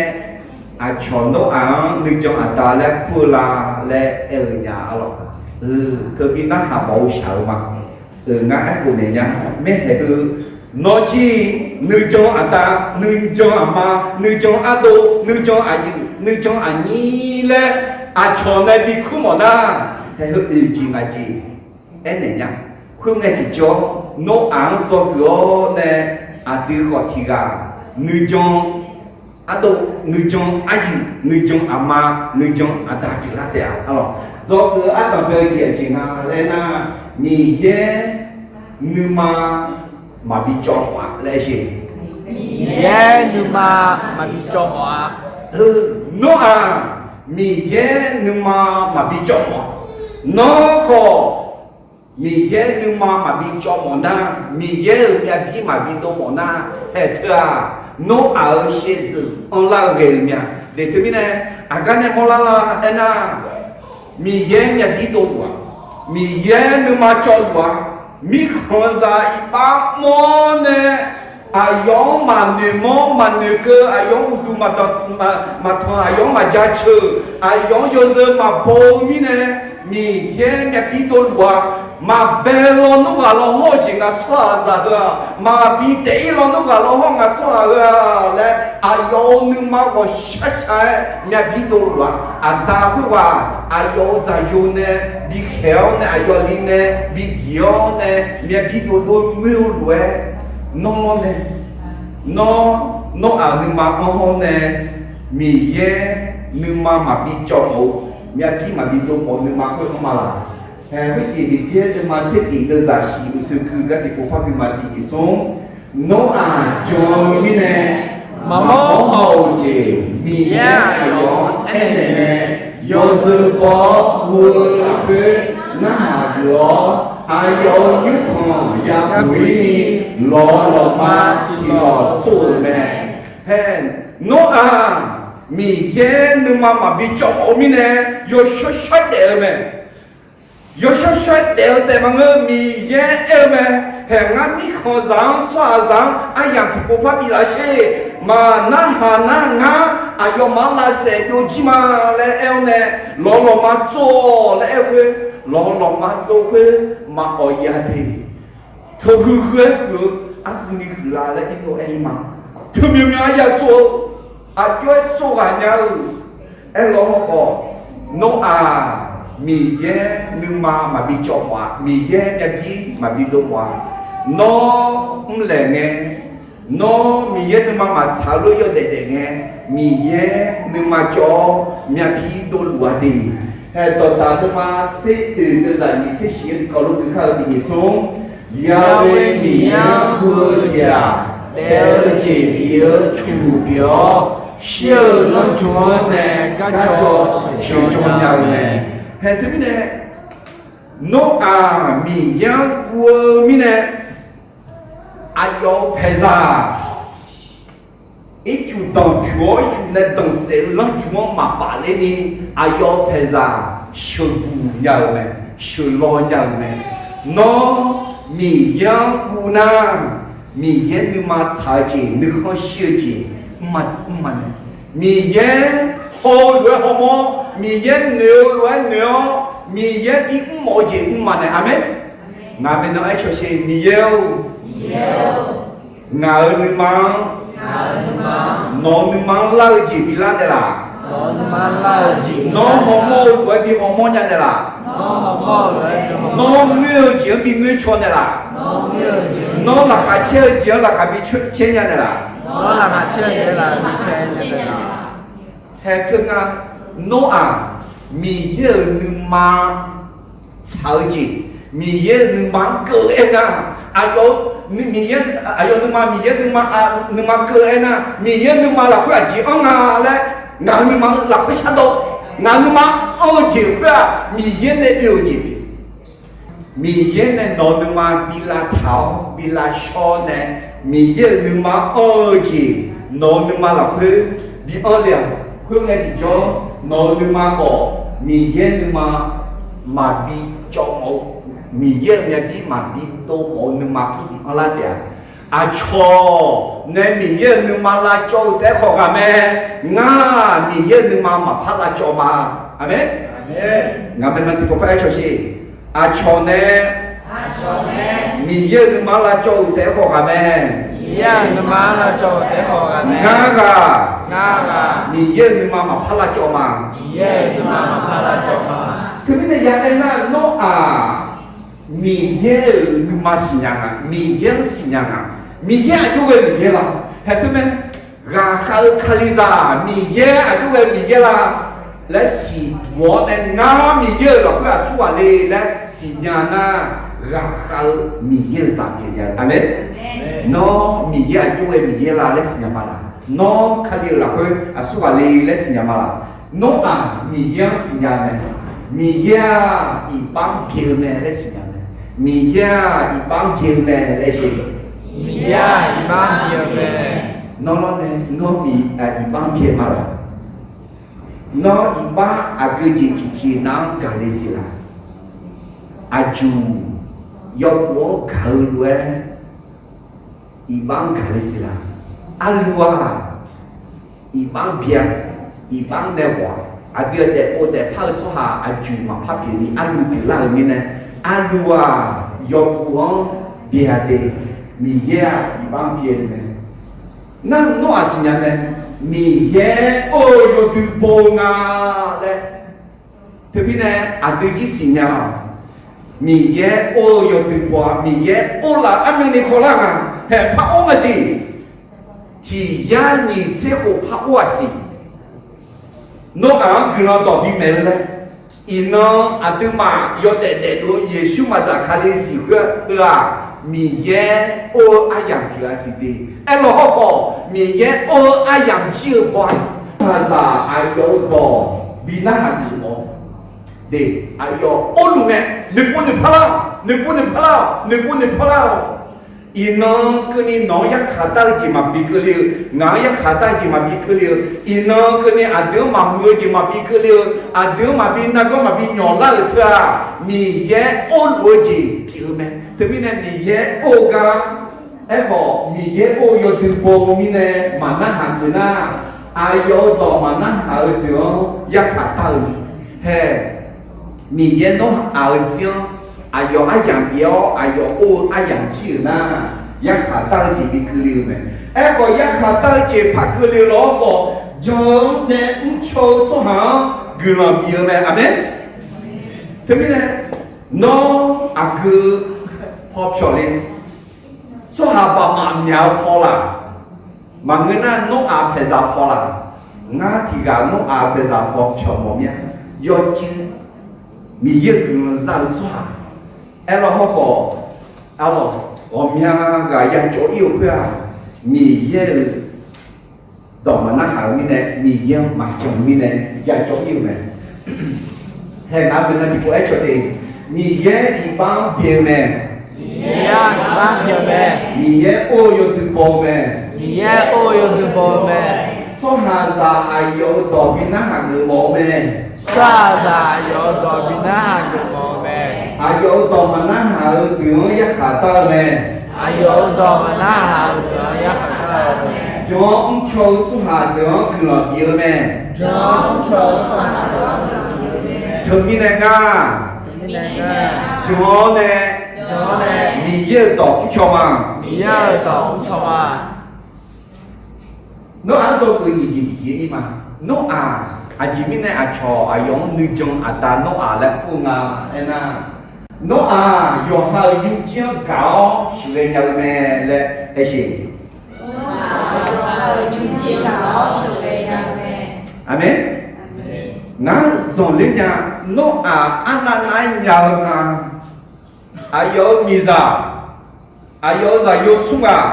aqcawq Noraq-anr nuijan aqda laer kur-eu la laer aer-eu nya-a lawq. Teubi narhaq mawf-eu shaq-eu ma. Ngar aerkhof naeq nya. Maerhaeq heu, nawr jir nuijan aqda, nuijan aqma, nuijan ardov, nuijan aqyuif, nuijan aqnyir laer aqcawq nae bikur mawf nar, haeq heu oeq jeq ngaq jeq aernaeq nya. Khoerngae tiqjawr, Noraq-anr dzawgeuf-awr nae aqdui khawf tiq ghaq nuijan ardov, nuijan aryuif, nuijan aqma, nuijan aqda pyeuflar taef-a. Aqlawq, dzawgeuf-eu ardanq bae-eu jeq aqjeq nga laer nar, Miqyaer nuima maqbi cawv mawf-a laer aer sher. Miqyaer nuima maqbi cawv mawf-a. Nawr-aq, Miqyaer nuima maqbi cawv mawf-a. Nawr khawf Miqyaer nuima maqbi cawv mawf nar, Miqyaer-euq myavbir maqbi dov mawf nar, haeq teu-aq, Noraq-euq shaevdzeuf anrlar-eu ghae-eu mya. Deq teumirnae, aqgar nae mawrlar la aernar, Miqyaer myavbir dovluf-aq, Miqyaer nuima cawvluf-aq, mirkhanqzaq iqbax mawr nae, aqyawf-anr maqnoeq mawr maqnoeqkeuv, aqyawf-anr uqduq maqtanq, aqyawf-anr maqjaceuq, aqyawf-anr yawzeu maqbaw-eu mirnae, Miqyaer myavbir dovluf-aq, maqbae lawnmr ghaq lawhawr-eu jeq ngaq tsawrhaqzaq heu-aq, maqbi daef-ir lawnmr ghaq lawhawr ngaq tsawrhaq heu-aq laer, aqyawf-euq nuima ghawqshar shaq-aer myavbir dovluf-aq, aqda khoerghaq aqyawf-euq zaqyo nae bikhaeq-awr nae, aqyawf li nae bidiq-awr nae myavbir dovluf-eu ngoer-eu lof-aer, nawr nae, nawr, nawr-aq nuima anr-awr nae, Miqyaer nuima maqbi cawv mawf-eu, myavbir maqbi dov mawf-eu nuima khoer anr ma laq? Haeq khoerjeq Miqyaer nuima tser tiq deuvzaq shif uqshoe gui gar tiqpov par bi ma tiqjeq smr. Nawr-aq jan-eu mirnae, maqmawr haw-euq jeq Miqyaer aqyawf-anr aernaeq nae, yawzeu baw-awr guv-eu lafkhoer narhaq geuf-awr, aqyawf-euq nymrkhanq yabuq-ir ni lawq-eu lawqma tiqlawq tsov-euq mae. Haeq, nawr-aq Miqyaer nuima maqbi cawv mawf-eu mirnae, yawshawr shawr daef-eu mae. Yawshawr shawr daef-eu taef maqngeur, Miqyaer aer-eu mae. Haeq, ngar mirkhanqzaq-anr tsawrhaqzaq-anr aryamq tiqpov par biflaf sher. Maqnarhaq nar ngar aqyawfmaf-anr lavsaef byovjir ma laer aer-awr nae, lawq-eu lawqma tsov-awq laer aer-eu khoer, lawq-eu lawqma tsov khoer maqawq ya de. Teuhuiq huiq-aer huiq-eu, arhuini huiqla laer irnov aer-ir ma. Teumyanr myanr aryamq tsov-eu, aqjox-aer tsov ghaq nya-eu, aerlawr khawf, nawr-aq Miqyaer nuima maqbi cawv mawf-a, Miqyaer myavbir maqbi dov mawf-a. Nawr mrlaeq ngae, nawr Miqyaer nuima maqtsaq-eu lof yawdaef daef ngae, Miqyaer nuima cawv-awr myavbir dovluf-a de. Haeq, dawqdaq nuima tser oeq deuvzaq nyiq tser shif-anr tiqkawv lof gui kar-eu tiqjeq smr. Ya'we Miqyaer-anr guv-eu jeq-aq, daef-eu jeq bif-eu cuq pyeuf-awr, shir-eu lanrjm-anr nae garjaw sheuqjaw nya-eu mae. Haeq, teumirnae nawr-aq Miqyaer-anr guv-eu mirnae, aqyawf-euq paeqzaq ircuf danqpyuq-awr, ircuf nae danqsaef-eu lanrjm-anr maqbaf ler ni, aqyawf-euq paeqzaq sheuqbuq nya-euq mae, sheuqlaw nya-euq mae. Nawr Miqyaer-anr guv nar, Miqyaer nuima tsaq-eu jeq, nuikhanr shir-eu jeq mr ma, mr ma nae, Miqyaer haw-eu lof-aer hawmawr, Miqyaer noeq-eu lof-aer noeq-awr, Miqyaer bimr mawf-eu jeq mr ma nae. Aqmeq. Ngaq maeqnan aer cawq sher, Miqyaer-or, ngaq-euq nuima-anr, nawq-euq nuima-anr lar-eu jeq bilar naeqlaf. Nawr hawmawr-eu lof-aer bi hawmawr nya naeqlaf. Nawr ngoer-eu jeq-anr bi ngoer caw naeqlaf. Nawr laqkhaq caer-eu jeq-anr laqkhaq bi caer nya naeqlaf. Haeq, teu nga, nawr-aq Miqyaer-euq nuima tsaq-eu jeq, Miqyaer-euq nuima-anr keuv-eu aernar, aqyawf, Miqyaer, aqyawf nuima, Miqyaer nuima, nuima keuv-eu aernar, Miqyaer nuima lafkhoer aqjeq anr nga laer, ngaq-euq nuima lafkhoer shardawr, ngaq-euq nuima anr-eu jeq khoer-aq, Miqyaer nae oe-euq jeq pyeuf. Miqyaer nae nawq-euq nuima bi lavtaq-awr bi lavshawr nae, Miqyaer-euq nuima anr-eu jeq nawq-euq nuima lafkhoer bi anr le-aq, khoerngae tiqjawr nawq-euq nuima khawf Miqyaer nuima maqbi cawv mawf-eu, Miqyaer-euq myavbir maqbi dov mawf-eu nuima khoer bi anrlar taef-a. Aqcawq nae Miqyaer-euq nuima lavcawv-eu taef-aer khawf ghaq mae. Ngar-aq Miqyaer-euq nuima maqpar lavcawv ma. Aqmeq. Ngaq maeqnan tiqpov par aer cawq sher. Aqcawq nae Miqyaer-euq nuima lavcawv-euq taef-aer khawf ghaq mae. Ngar ghaq Miqyaer-euq nuima maqpar lavcawv ma. Teumirnae ya aernar, nawr-aq Miqyaer-euq nuima siqnya nga, Miqyaer-anr siqnya nga. Miqyaer aqjox ghae Miqyaer la? Haeq teu mae. Ghaqkhav-eu Kalizaq Miqyaer aqjox ghae Miqyaer la laer siqduq-awr nae, ngar Miqyaer-euq lafkhoer aqsur ghaq le laer siqnya nar, ghaqkhav-eu Miqyaer-euq zaq pyeufnya-eu. Aqmeq. Nawr Miqyaer aqjox ghae Miqyaer la laer siqnya ma laq? Nawr Kali-euq lafkhoer aqsur ghaq le laer siqnya ma laq? Nawr-aq Miqyaer-anr siqnya mae. Miqyaer-aq iqbax-anr byae-eu mae laer siqnya mae. Miqyaer-aq iqbax-anr byae-eu mae laer siqnya. Nawr lawr nae nawr Miqyaer iqbax-anr byae ma laq? Nawr iqbax aqgeu jeq tiqjeq nav-anr gaq le siq laq? Aqjuq yawkuf-anr gaq-eu lof-aer iqbax-anr gaq le siq laq? Arlu-aq, iqbax-anr bya, iqbax-anr nae ghawq-aq, aqdui-euq daefpov daefpar-eu tsawrhaq aqjuq maqpar pyeuf ni arlu pyeuflar-euq mirnae, arlu-aq, yawkuf-anr bya de, Miqyaer-aq iqbax-anr bya-eu mae. Nar nawr-aq siqnya mae, Miqyaer or-eu yawdui baw-eu nga laer. Teumirnae aqdui jir siqnya-awq. Miqyaer or-eu yawdui baw-a, Miqyaer or laf armyavni kawvlar nga, haeq par or nga siq. Tiq yar nyiq tser khof par or-aq siq. Nawr-aq-anr guiqlanq dawq bimaeq-eu laer, iqnan aqduimaf yawdaef daefluf-eu Yeqsur maqzaf Kali siq khoer-eu-aq, Miqyaer or-eu aryamq pyeuf-a siq de. Aerlawq hawrkhawf, Miqyaer or-eu aryamq jir-eu baw-a. Tsawrhaqzaq aqyawf-euq dawq bi narhaq geuf mawf-awr de, aqyawf or luf ngae, noeqpov noeqpar lar-awq, noeqpov noeqpar lar-awq, noeqpov noeqpar lar-awq. Iqnan keuvni nawq-anr yarkhaq dar-eu jeq maqbi keuvle-eu, ngaq-anr yarkhaq dar-eu jeq maqbi keuvle-eu, iqnan keuvni aqdui-anr maqmuiq-eu jeq maqbi keuvle-eu, aqdui-anr maqbi nargawr maqbi nyawq lar-euq teu-aq, Miqyaer or luf-eu jeq pyeuf-eu mae. Teumirnae Miqyaer or-eu gar, aerkhawf Miqyaer or-eu yawdui baw-eu mirnae maqnarhaq geuf nar, aqyawf-euq dawq maqnarhaq-eu deuq-anr yarkhaq dar-eu mae. Hae, Miqyaer nawr-aq-euq zir-anr aqyawf aryamq bif-awr aqyawf or-eu aryamq jir-euq nar, yarkhaq dar-eu jeq bi keuvle-eu mae. Aerkhawf yarkhaq dar-eu jeq par keuvle-eu lawr khawf, jan-anr nae mrcaw-eu tsawrhaq-anr guiqlanq bif-eu mae. Aqmeq. Teumirnae nawr aqgeu paw pyawq le, tsawrhaq baqmaf myaq-eu paw laq? Maqngeur nar Noraq paeqzaq paw laq? Ngar tiq ghaq Noraq paeqzaq paw pyawq mawf mir-a. Yawcuiv Miqyaer-euq guiqlanq za-eu tsawrhaq. Aerlawr hawrkhawf, arlawq, ghawqmya ghaq yacawv ir-eu khoer-aq, Miqyaer-euq dawq maqnarhaq-eu mirnae, Miqyaer-anr maqjan-eu mirnae yacawv ir-eu mae. Hae, ngaq-anr guiqlanq tiqpov aer cawq de. Miqyaer iqbax-anr byae-eu mae. Miqyaer iqbax-anr byae-eu mae. Miqyaer or-eu yawdui baw-eu mae. Miqyaer or-eu yawdui baw-eu mae. Tsawrhaqzaq aqyawf-euq dawq bi narhaq geuf mawf-eu mae. Tsawrhaqzaq aqyawf-euq dawq bi narhaq geuf mawf-eu mae. Aqyawf-euq dawq maqnarhaq-eu deuq-anr yarkhaq dar-eu mae. Aqyawf-euq dawq maqnarhaq-eu deuq-anr yarkhaq dar-eu mae. Jan-awr mrcaw-eu tsawrhaq deuq-anr guiqlanq bif-eu mae. Jan-awr mrcaw-eu tsawrhaq deuq-anr guiqlanq bif-eu mae. Teumirnae ngar, jan-awr nae, jan-awr nae, Miqyaer-euq dawq mrcaw ma. Miqyaer-euq dawq mrcaw ma. Nawr-aq dawrgeuf nyiq jeq tiqjeq ir ma. Nawr-aq, aqjeq mirnae aqcawq aqyawf-anr nuijan aqda Nawr-aq laer kur nga aernar, Nawr-aq yawqha-euq nymrjir-anr gaq-awr sheuqghae nya-eu mae laer aer sheq. Aqmeq. Ngar zanqler nya, Nawr-aq arnavnav-aer nya-eu nga. Aqyawf-euq miqzaq, aqyawf-euq zaqyo smr ghaq,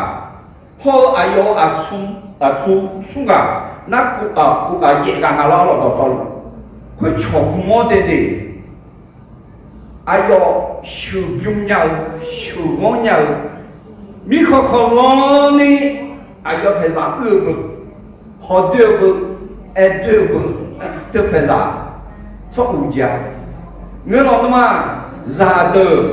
hawr-eu aqyawf-euq aqtsu, aqtsu smr ghaq, nar kov, kov ghaq yaef ghaq nga lawr, arlawq dawqtawvluf. Khoer cawq gm-awr dae de. Aqyawf sheuqbymr nya-eu, sheuqghanr nya-eu, mirkhanq khanqlanr ni aqyawf paeqzaq uir-eu beu, hawdoer-eu beu, aerdoer-eu beu, teu paeqzaq tsawr uq jeq-a. Ngeur lawq nmr-aq, zaqdeuq,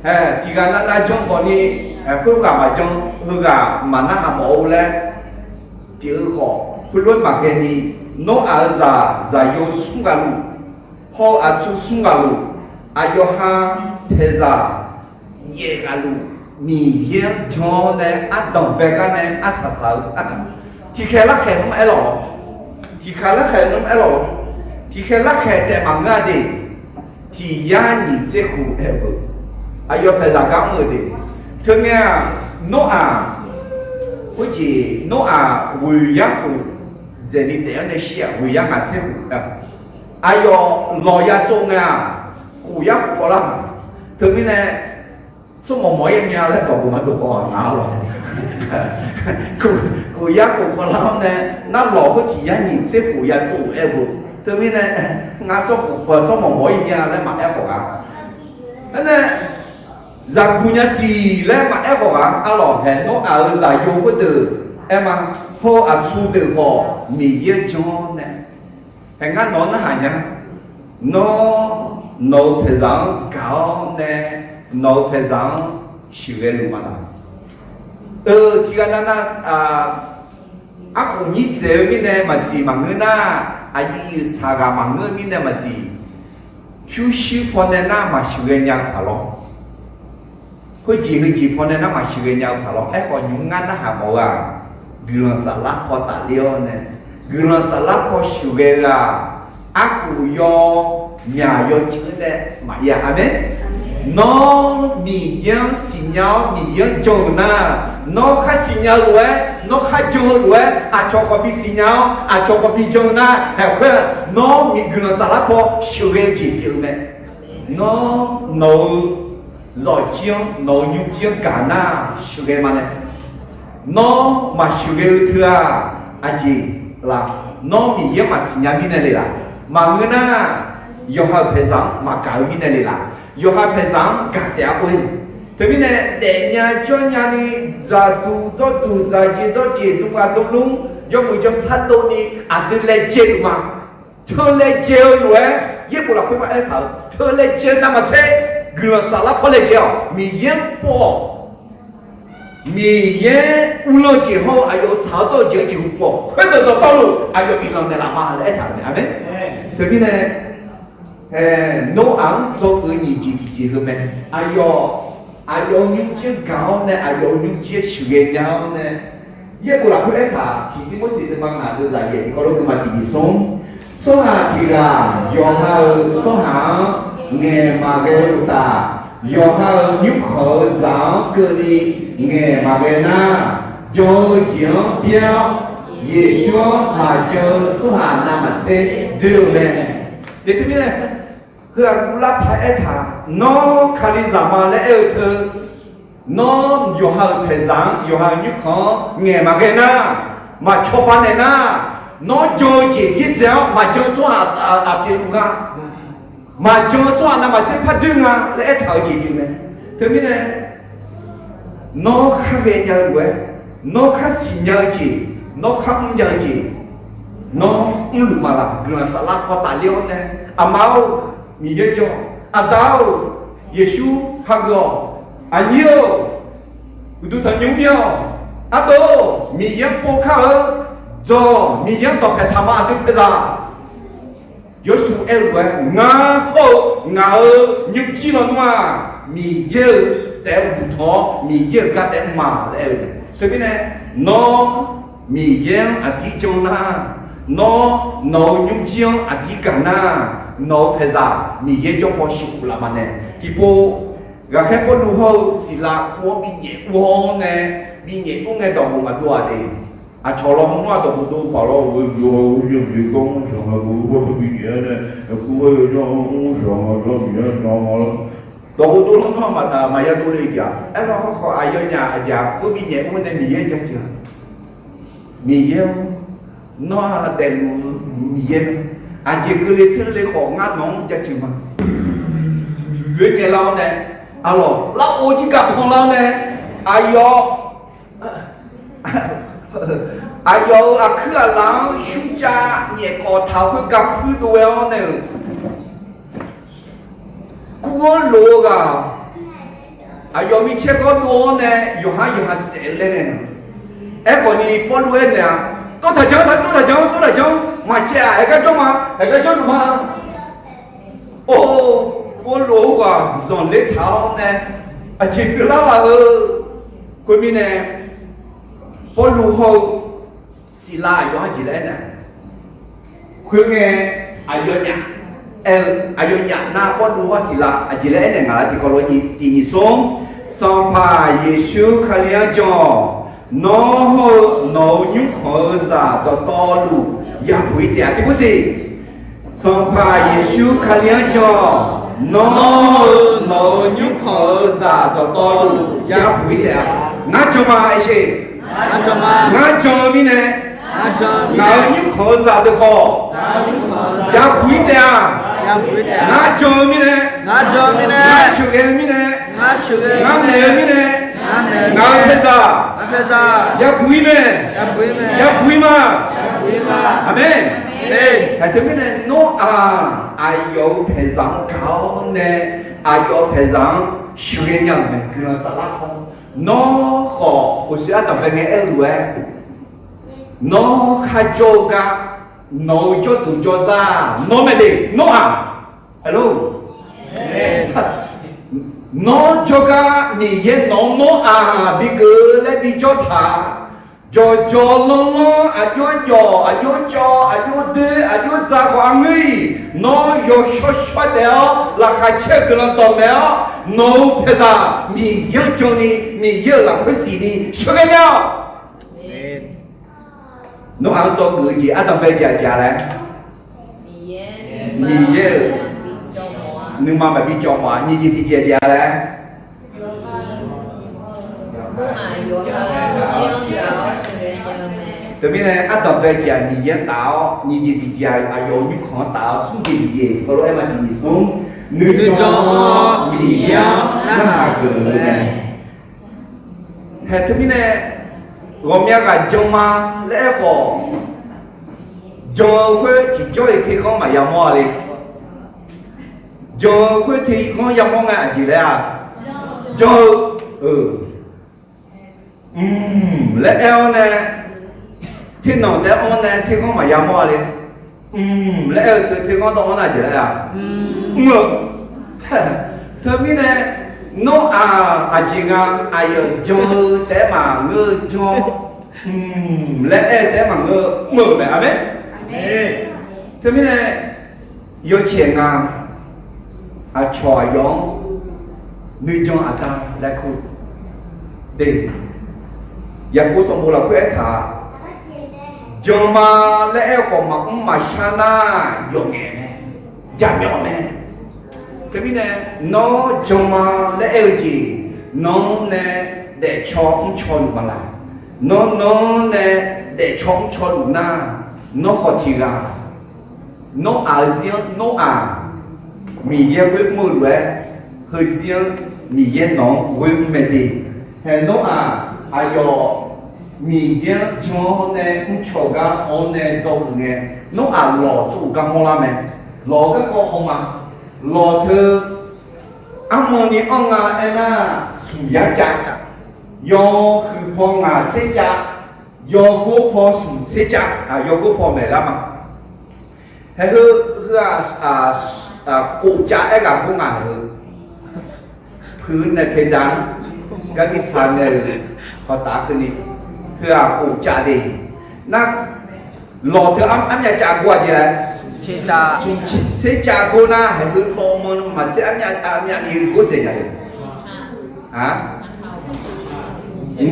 hae, tiq ghaq navnav jan khawf ni, khoerghaq maqjan, heughaq maqnarhaq mawf-eu laer pyeuf-eu khawf, khoerlof-aer maqghae ni, Nawr-aq-euq zaq, zaqyo smr ghaq luf, hawr-eu aqtsu smr ghaq luf, aqyawf ha paeqzaq yaef ghaq luf, Miqyaer-anr jan-awr nae ardanq bae gar nae arsaq saq-eu, tiqkhaeq larkhaeq nmr aerlawq, tiqkhaeq larkhaeq nmr aerlawq, tiqkhaeq larkhaeq taef maqngeur-a de. Tiq yar nyiq tser khof aer-eu beu, aqyawf paeqzaq gar mr-eu de. Teungae-aq, Nawr-aq, khoerjeq Nawr-aq ghoeq yar khof dzaeqni taef-anr nae shir-aq, ghoeq yar ngaq tser khof-a. Aqyawf lawq ya tsov ngae-aq, khof yar khof khawvlar ma. Teumirnae, tsawrmawq mawq-ir mya laer dawq beu maqdov khawf nga lawq. Khof yar khof khawvlar-anr nae, nar lawq khoer tiq yar nyiq tser khof ya tsov-euq aer-eu beu. Teumirnae, ngar tsawrkhof, tsawrmawq mawq-ir mya laer maqaer khawf gaq. Aernae, zaqguq nya siq laer maqaer khawf gaq. Arlawq, haeq Nawr-aq-euq zaqyo khoerdeuq aer ma. Hawr-eu aqtsu deuq khawf Miqyaer jan-awr nae Hae ngar nawq-anr narhaq nya. Nawr, nawq-euq paeqzaq-anr gaq-awr nae, nawq-euq paeqzaq-anr sheuqghae luf ma laq? Eu, tiqghaq nav nar, arkhof nyir dzaeq-eu mirnae maqsiq maqngeur nar, aqyuif saqghaq maqngeur-eu mirnae maqsiq, pyurshuir pawnae nar maqsheuqghae nya-eu paq lawr. Khoerjeq heujeq pawnae nar maqsheuqghae nya-eu paq lawr. Aerkhawf nymq-mr ngar narhaq mawf-eu-aq, guiqlanq saflar paw tafler-awr nae, guiqlanq saflar paw sheuqghae-eu-aq, arkhof yaw myaq yawcuiv nae maqir-a. Aqmeq. Nawr Miqyaer-anr siqnya-awr Miqyaer-anr jan-euq nar, nawr khar siqnya-eu lof-aer, nawr khar jan-eu lof-aer, aqcawq khawf bisiqnya-awr aqcawq khawf bijan-eu nar, haeq khoer-aq, nawr miqguiqlanq saflar paw sheuqghae-eu jeq pyeuf-eu mae. Nawr, nawq-euq zawqjir-anr, nawq-euq nymrjir-anr gaq nar sheuqghae ma nae. Nawr maqsheuqghae-eu teu-aq, aqjeq laf? Nawr Miqyaer-anr maqsiqnya mirnae le laq? Maqngeur nar, yawqha-euq paeqzaq-anr maqgaq-eu mirnae le laq? Yawqha paeqzaq-anr gaq taef-a khoer. Teumirnae daefnya jawrnya ni, dzaqduq dawrduq dzaqjeq dawrjeq dmrgaq dmrlmr jawrmuiq jawrsar dov ni aqdui laejae luf ma. Teu laejae-eu lof-aer, Yaerbof lafkhoer ma aertaq-euq, teu laejae-eu navmaqtser guiqlanq saflar paw laejae-awq. Miqyaer-anr pov-awq. Miqyaer uvlanr-eu jeq hawr-eu aqyawf-euq tsaq-awr dawr-eu jeq-anr jeqhu pov-awq. Khoerdeuq dawqtawvluf aqyawf biflanq naeqlaf ma laer aertaq-euq mae. Aqmeq. Teumirnae, Noraq-anr dzawgeuf-eu nyiq jeq tiqjeq heu mae. Aqyawf, aqyawf-euq nymrjir-anr gaq-awr nae, aqyawf-euq nymrjir-anr sheuqghae nya-awr nae, Yaerbof lafkhoer aertaq, tiq Tirmorseq deuvma ngaq deuvzaq yaeq tiqkawv lof deuvma tiq nyiq smr, tsawrhaq tiq ghaq yawqha-euq tsawrhaq-anr ngaeq maqghae uqtaf, yawqha-euq nymrkhanq-eu zaq-anr keuvni ngaeq maqghae nar, jan-eu jeq-anr byaer-awr, Yeqsur-anr maqjan-eu tsawrhaq navmaqtser doer-eu mae. Teumirnae, heu-aq guvlar paq aertaq, nawr Kalizaq ma laer aer-eu teu, nawr yawqha-euq paeqzaq-anr, yawqha-euq nymrkhanq-anr ngaeq maqghae nar, maqcawba naeq nar, nawr jan-eu jeq byaerdzae-awr maqjan-eu tsawrhaq aqpyeuf luf nga, maqjan-eu tsawrhaq navmaqtser par doer nga laer aertaq-eu jeq pyeuf mae. Teumirnae, nawr khar ghaenya-eu lof-aer, nawr khar siqnya-eu jeq, nawr khar mrnya-eu jeq, nawr mrluf ma laq? Guiqlanq saflar paw tafler-awr nae, aqma-or, Miqyaer jan-awq. Aqda-or, Yeqsur hageuf-awq. Aqnyir-or, uqduq tanqnymr mir-awq. Ardov, Miqyaer-anr pov kar-eu, dzawq, Miqyaer-anr dawqpaeq taq ma aqdui paeqzaq. Yawshuif aer-eu lof-aer, ngar hawr-eu ngaq-euq nymrjir lawnmr-aq, Miqyaer-euq taef-aer uqduq tanq-awr, Miqyaer-euq gar taef-aer mr ma laer aer-eu. Teumirnae, nawr Miqyaer-anr aqdir jan nar, nawr nawq-euq nymrjir-anr aqdir gaq nar, nawq-euq paeqzaq Miqyaer jawr paw sheuqkhof laf ma nae. Tiqpov, ghaqkhaer Pawrluv hawr-eu Siqlav kur-anr binyaef ur-awr nae, binyaef ur ngae dawqghof maqdov-aq de. Aqcawq lawnmr-aq dawqghof dov paq lawr-eu, yawf-eu yawbif gawr mr shaq nga, ghof-eu gawr teu binyaef-aer nae, kur-aer yawjawr mr shaq nga, jawr binyaef-aer jan nga lawr. Dawqghof dov lanr-aq maqya dov le jeq-aq. Aerkhawf aqyawfnyaf aqjeq-aq, kur binyaef ur nae Miqyaer jaceuq-a. Miqyaer-or, nawr-aq daefluf-eu Miqyaer mae. Aqjeq keuvle teurle khawf ngar nawq-anr jaceuq ma. Oe ngaeq lar-awr nae, arlawq lar-or jirgaq panlar-awr nae, aqyawf aqyawf-euq aqkuir aqlaf-anr shmrcav nyaefkawf taq khoergar puir dov ghae-awr nae-euq, kur-anr lof-eu ghaq, aqyawf micaer gawr dov-awr nae yawqhar yawqha saef-eu laer nae. Aerkhawf ni Pawrluv aernaeq-aq, tov taq janr, tov taq janr, tov taq janr, maqcaev-aq, haegar jawr ma, haegar jawrluf ma. Or, Pawrluv-eu ghaq zanqler taq-awr nae, aqjeq pyeuflar laf-eu. Khoermirnae, Pawrluv hawr-eu Siqlav aqyawf-anr aqjeq laer aernaeq, khoerngae aqyawfnyaf aer-eu, aqyawfnyaf nar Pawrluv hawr Siqlav aqjeq laer aernaeq ngaq lar tiqkawv lof-aer tiq nyiq smr, Sanqpaq Yeqsur Kali-anr jan-awq. Nawr hawr-eu nawq-euq nymrkhanq-eu zaq dawqtawvluf yabuq-ir taef-a. Tiq pov siq, Sanqpaq Yeqsur Kali-anr jan-awq. Nawr hawr-eu nawq-euq nymrkhanq-eu zaq dawqtawvluf yabuq-ir taef-a. Ngar jan ma, aer sher. Ngar jan-eu mirnae, ngaq-euq nymrkhanq-eu zaq deuq khawf yabuq-ir taef-a. Ngar jan-eu mirnae, ngar sheuqghae-eu mirnae, ngar maeq-eu mirnae, ngaq-euq paeqzaq yabuq-ir mae. Yabuq-ir ma. Aqmeq. Aqjeq mirnae nawr-aq, aqyawf-euq paeqzaq-anr gaq-awr nae, aqyawf-euq paeqzaq-anr sheuqghae nya-euq mae. Guiqlanq saflar haw. Nawr khawf khoeqsoe ardanqbae ngae aer-eu lof-aer, nawr kharjawr-eu gar, nawq-euq jawrduq jawrzar nawr mae de, nawr-aq. Alo, nawr jawrgar Miqyaer nawq-anr nawr-aq bikeuvle bi jawr taq. Jawqjawq lanrlanr, aqjox jawq, aqjox cawv, aqjox doer, aqjox dza khawf arngeur-iq, nawr yawshawr shawr daef-awr laqkhaq caer-eu guiqlanq dawqmaeq-awr, nawq-euq paeqzaq Miqyaer-anr jan ni, Miqyaer-euq lafkhoer zif ni sheuqghae nya-awq. Nawr-aq-anr dzawgeuf-eu jeq ardanqbae jeq aqjeq-a laer, Miqyaer-euq nuima maqbi cawv khawf-aq, nyiq jeq tiqjeq aqjeq-a laer. Teumirnae ardanqbae jeq-aq Miqyaer-anr taf-awr, nyiq jeq tiqjeq aqyawf-euq nymrkhanq-anr taf-awr, smr jeq nyiq jeq heulof-aer maqsiq nyiq smr. Nuijan-awr Miqyaer-anr narhaq geuf-eu mae. Haeq teumirnae ghawqmya ghaq jan ma laer aer khawf, jan-eu khoer tiqjawr-iq terghanr maqya mawr-a le. Jan-eu khoer terghanr ya mawr ngae aqjeq laer-aq, jan-eu, mq laer aer-awr nae, ternanq taef-aer anr nae terghanr maqya mawr-a le. Mq laer aer-eu teu terghanr dawv-anr nar aqjeq laer-aq, mr-eu. Teumirnae nawr-aq aqjeq nga, aqyawf jan-eu taef-aer maqngeur-eu jan, mq laer aer-eu taef-aer maqngeur-eu mr-euq mae. Aqmeq. Teumirnae yawcaeq nga, aqcawq aqyawf-anr nuijan aqda laer kur de. Yaqkov sanqbof lafkhoer aertaq-aq, jan ma laer aer-eu khawf maqmr maqshar nar, yawqngaef mae, jaqmyawf mae. Teumirnae nawr jan ma laer aer-eu jeq, nawq-anr nae daefcaw mrcaw luf ma laq? Nawr nawr-anr nae daefcaw mrcaw luf nar, nawr khawf tiq ghaq, nawr-aq-euq zir-anr nawr-aq Miqyaer ghoer mr-eu lof-aer, heuzir-anr Miqyaer nawq-anr ghoer mr mae de. Haeq nawr-aq, aqyawf Miqyaer-anr jan-awr nae mrcaw gar haw-awr nae dzawgeuf ngae, nawr-aq lawq tsov-euq gar mawrlar mae. Lawq-eu garkawv haw ma. Lawq teu armanni anr nga aernar, smq yar cav. Yawhuiq paw ngaq tser cav. Yawgor paw smq tser cav. Yawgor paw maeqlar ma. Haeq heu, heu-aq, kof cav aer ghaq gor nga haeq-eu. Puiq naeq paeqdaq-anr garmir tsaq nae-euq hawtaf keuvni, heu-aq kof cav de. Nar, lawq teu armyav cav gor-a jeq laer, smq tser cav gor nar, haeq heu lawv man maqtser armyav, armyav ni gor dzaeq nya-eu.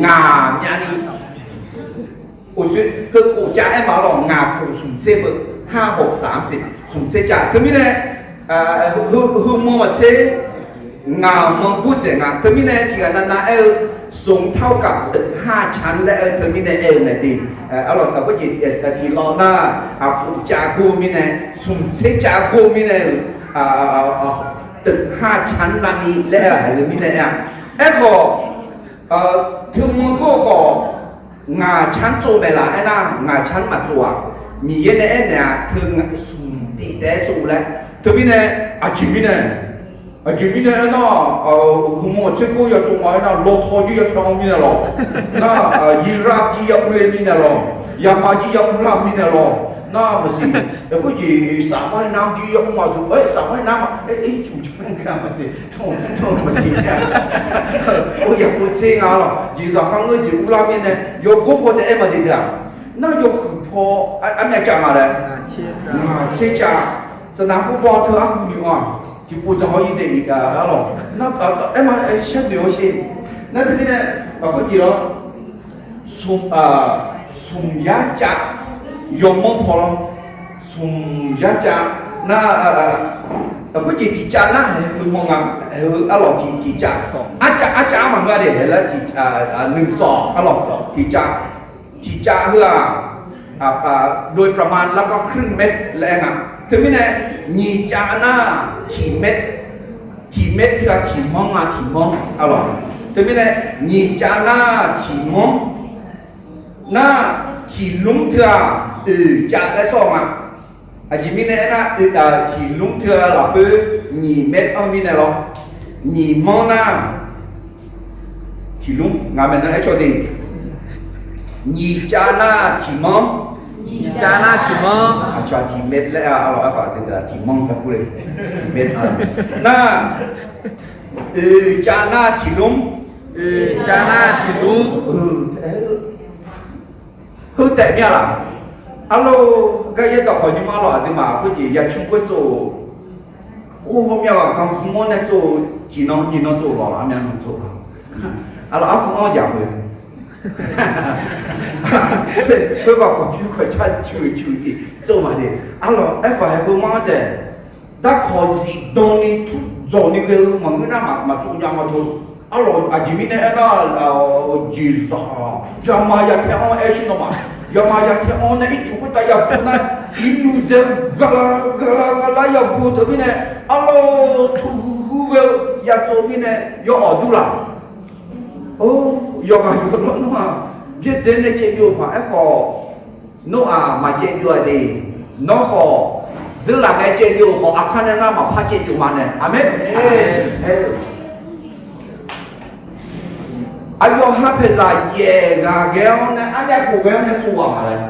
Ngaq myav ni, oqsoer heu kof cav aer ma lawq, ngaq kof smq tser beu, har hawq saq-anr tser smq tser cav. Teumirnae heu man maqtser, ngaq man gor dzaeq nga. Teumirnae tiq ghaq navnav aer-eu, สูงเท่ากับตึกห้าชั้น laer aer-eu teumirnae aer-eu mae de. Arlawq taqkhoer jeq tiq lawv nar, kof cav gor mirnae, smq tser cav gor mirnae-euq ตึกห้าชั้น navni laer aer-eu haeq heu mirnae aer-a. Aerkhawf, teumanr gor khawf, ngaq ชั้น tsov-eu mae laf aernar, ngaq ชั้น maqtsov-aq. Miqyaer nae aernaeq-aq, teu smq tiq taef-aer tsov laer. Teumirnae, aqjeq mirnae, aqjeq mirnae aernar, hmq-eu tser gor ya tsov nga aernar, lawtaw jir ya taw-anr mirnae lawq. Nar, yirav jir ya urle mirnae lawq. Yamaf jir ya urlar mirnae lawq. Nar maqsiq, khoerjeq saflar nar jir ya ur ma duq, saflar nar ma, maqsiq, maqsiq, yaqpov tser nga lawq. Jeqzaq kharngeur jeq urlar mirnae, yawgor paw taef-aer maqdaef deuq-aq. Nar yawhuiq paw armyav cav nga laer, ngaq tser cav. Saqnaq khoerbaw teu arhu ni-aq, tiqpov dzaq haw-ir daef ni-a lawq. Nar, aer ma, sharnoeq-awr sher. Nar teumirnae, lafkhoer jeq lawr, smq yar cav, yawmanr paw lawr, smq yar cav. Nar, lafkhoer jeq tiq cav nar haeq heu man nga, haeq heu arlawq tiq cav, arcav arcav-anr maqngeur de, haeq laer tiq cav, nuiq sawq arlawq tiq cav. Tiq cav heu-aq, โดยประมาณ แล้วก็ครึ่งเมตร laer aer nga. Teumirnae nyiq cav nar tiq เมตร, tiq เมตร teu-aq tiq manr nga, tiq manr arlawq. Teumirnae nyiq cav nar tiq manr, nar tiq lmr teu-aq oeq cav laer sawr-eu ma. Aqjeq mirnae aernar, tiqlmr teu lafkhoer nyiq maer anr mirnae lawr. Nyiq manr nar, tiqlmr ngaq maeqnan aercaw de. Nyiq cav nar tiqmanr. Nyiq cav nar tiqmanr. Aqcawq tiqmaer laer-a, arlawq arfaq deuq tiqmanr gar kur le. Tiqmaer nar, oeq cav nar tiqlmr. Oeq cav nar tiqlmr. Heu taef mir-a laq. Arlawq, gar yaerdawq khawf nymr-anr lawq aqduimaf khoerjeq ya cmr khoer tsov-eu, or, hawmya ghaq ganr gmr-awr nae tsov-eu, tiqnan nyiqnan tsov-eu lawq, armyan nan tsov-eu. Arlawq, arhu-anr jaq khoer khoerghaq khawf pyur khawf car cuiq cuiq-iq tsov-eu ma de. Arlawq, aerkhawf haeq beu mar-anr taef. Darkawq zifdan ni tmr dzawq ni ghae-eu maqngeur nar maqtsov nya ma deu. Arlawq, aqjeq mirnae aernar, jeqzaq yama ya tae-anr aer shir nawmaf, yama ya tae-anr nae ircuf khoertav ya bur nar, irluv dzae-eu ghaqla ghaqla ghaqla ya bur-eu teu mirnae, arlawq, tuqhuiq ghae-eu ya tsov mirnae, yawawq dur laq. Or, yawqghaq yawqlawr nar-aq, byaerdzae nae caevbyov-eu paq aerkhawf, Noraq maqcaevbyov-a de. Nawr khawf, dzeurlaf ngae caevbyov-euq khawf, aqkar nae nar maqpar caevbyov ma nae. Aqmeq. Aqyawf ha paeqzaq yaeq ghaq ghae-awr nae, arnav khof ghae-awr nae tsov ghaq ma laer.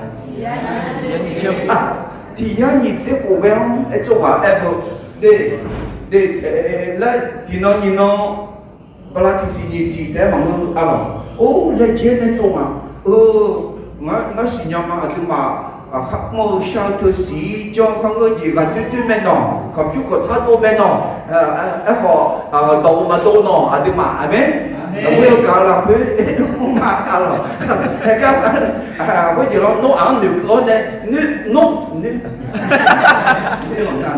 Tiq yar nyiq tser khof ghae-awr nae tsov ghaq aer beu. De, de, laer tiqnan nyiqnan bala tiqsiq nyiq siq taef-aer maqngeur-eu arlawq. Or, laejae nae tsov ma. Eu, ngar siqnya ma aqduimaf, khar mr-eu shar-eu teu siq-ir janr kharngeur jeq ghaqdoer doer mae nawq, kawqpyur kawqtsar dov mae nawq. Aerkhawf, dawq-euq maqdov nawq aqduimaf. Aqmeq. Aqghoer-eu gaq lafkhoer mr ma arlawq. Haegar khoerjeq lawr, Noraq-anr noeqkeuv-awr nae, noeq, noeq,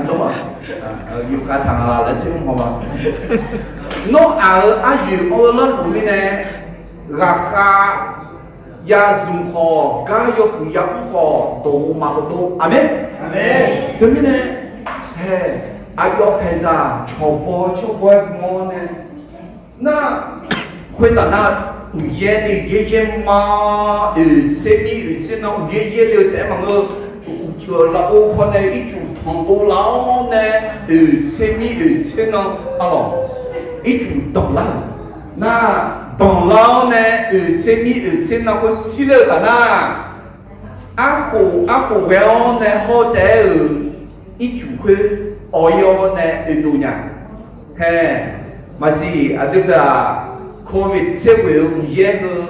noeq, yufkhav taq nga la laer tser mr haw ma. Nawr-aq-euq aryoeq-anr lanrluf mirnae, ghaqkhav ya zmq khawf, gar yawhuiq ya mr khawf, dawq-euq maqdov. Aqmeq. Teumirnae, hae, aqyawf paeqzaq cawqbaw cawrbaw-aer gm-awr nae, nar, khoertaf nar, uqyaer ni yaeryaer ma, oeq tser mir oeq tser nan uqyaer yaer le-eu taef-aer maqngeur. Uqcif-euq lafov paw nae ircuf tanqdov lar-awr nae, oeq tser mir oeq tser nan arlawq, ircuf danqlar-euq. Nar, danqlar-awr nae oeq tser mir oeq tser nan khoer tsirler-eu taf nar, arkhof arkhof ghae-awr nae hawr taef-aer-euq ircuf khoer awq-ir-awr nae oedov nya. Hae, maqsiq aqdui-aq, covid tser ghoeq-eu uqyaer heu,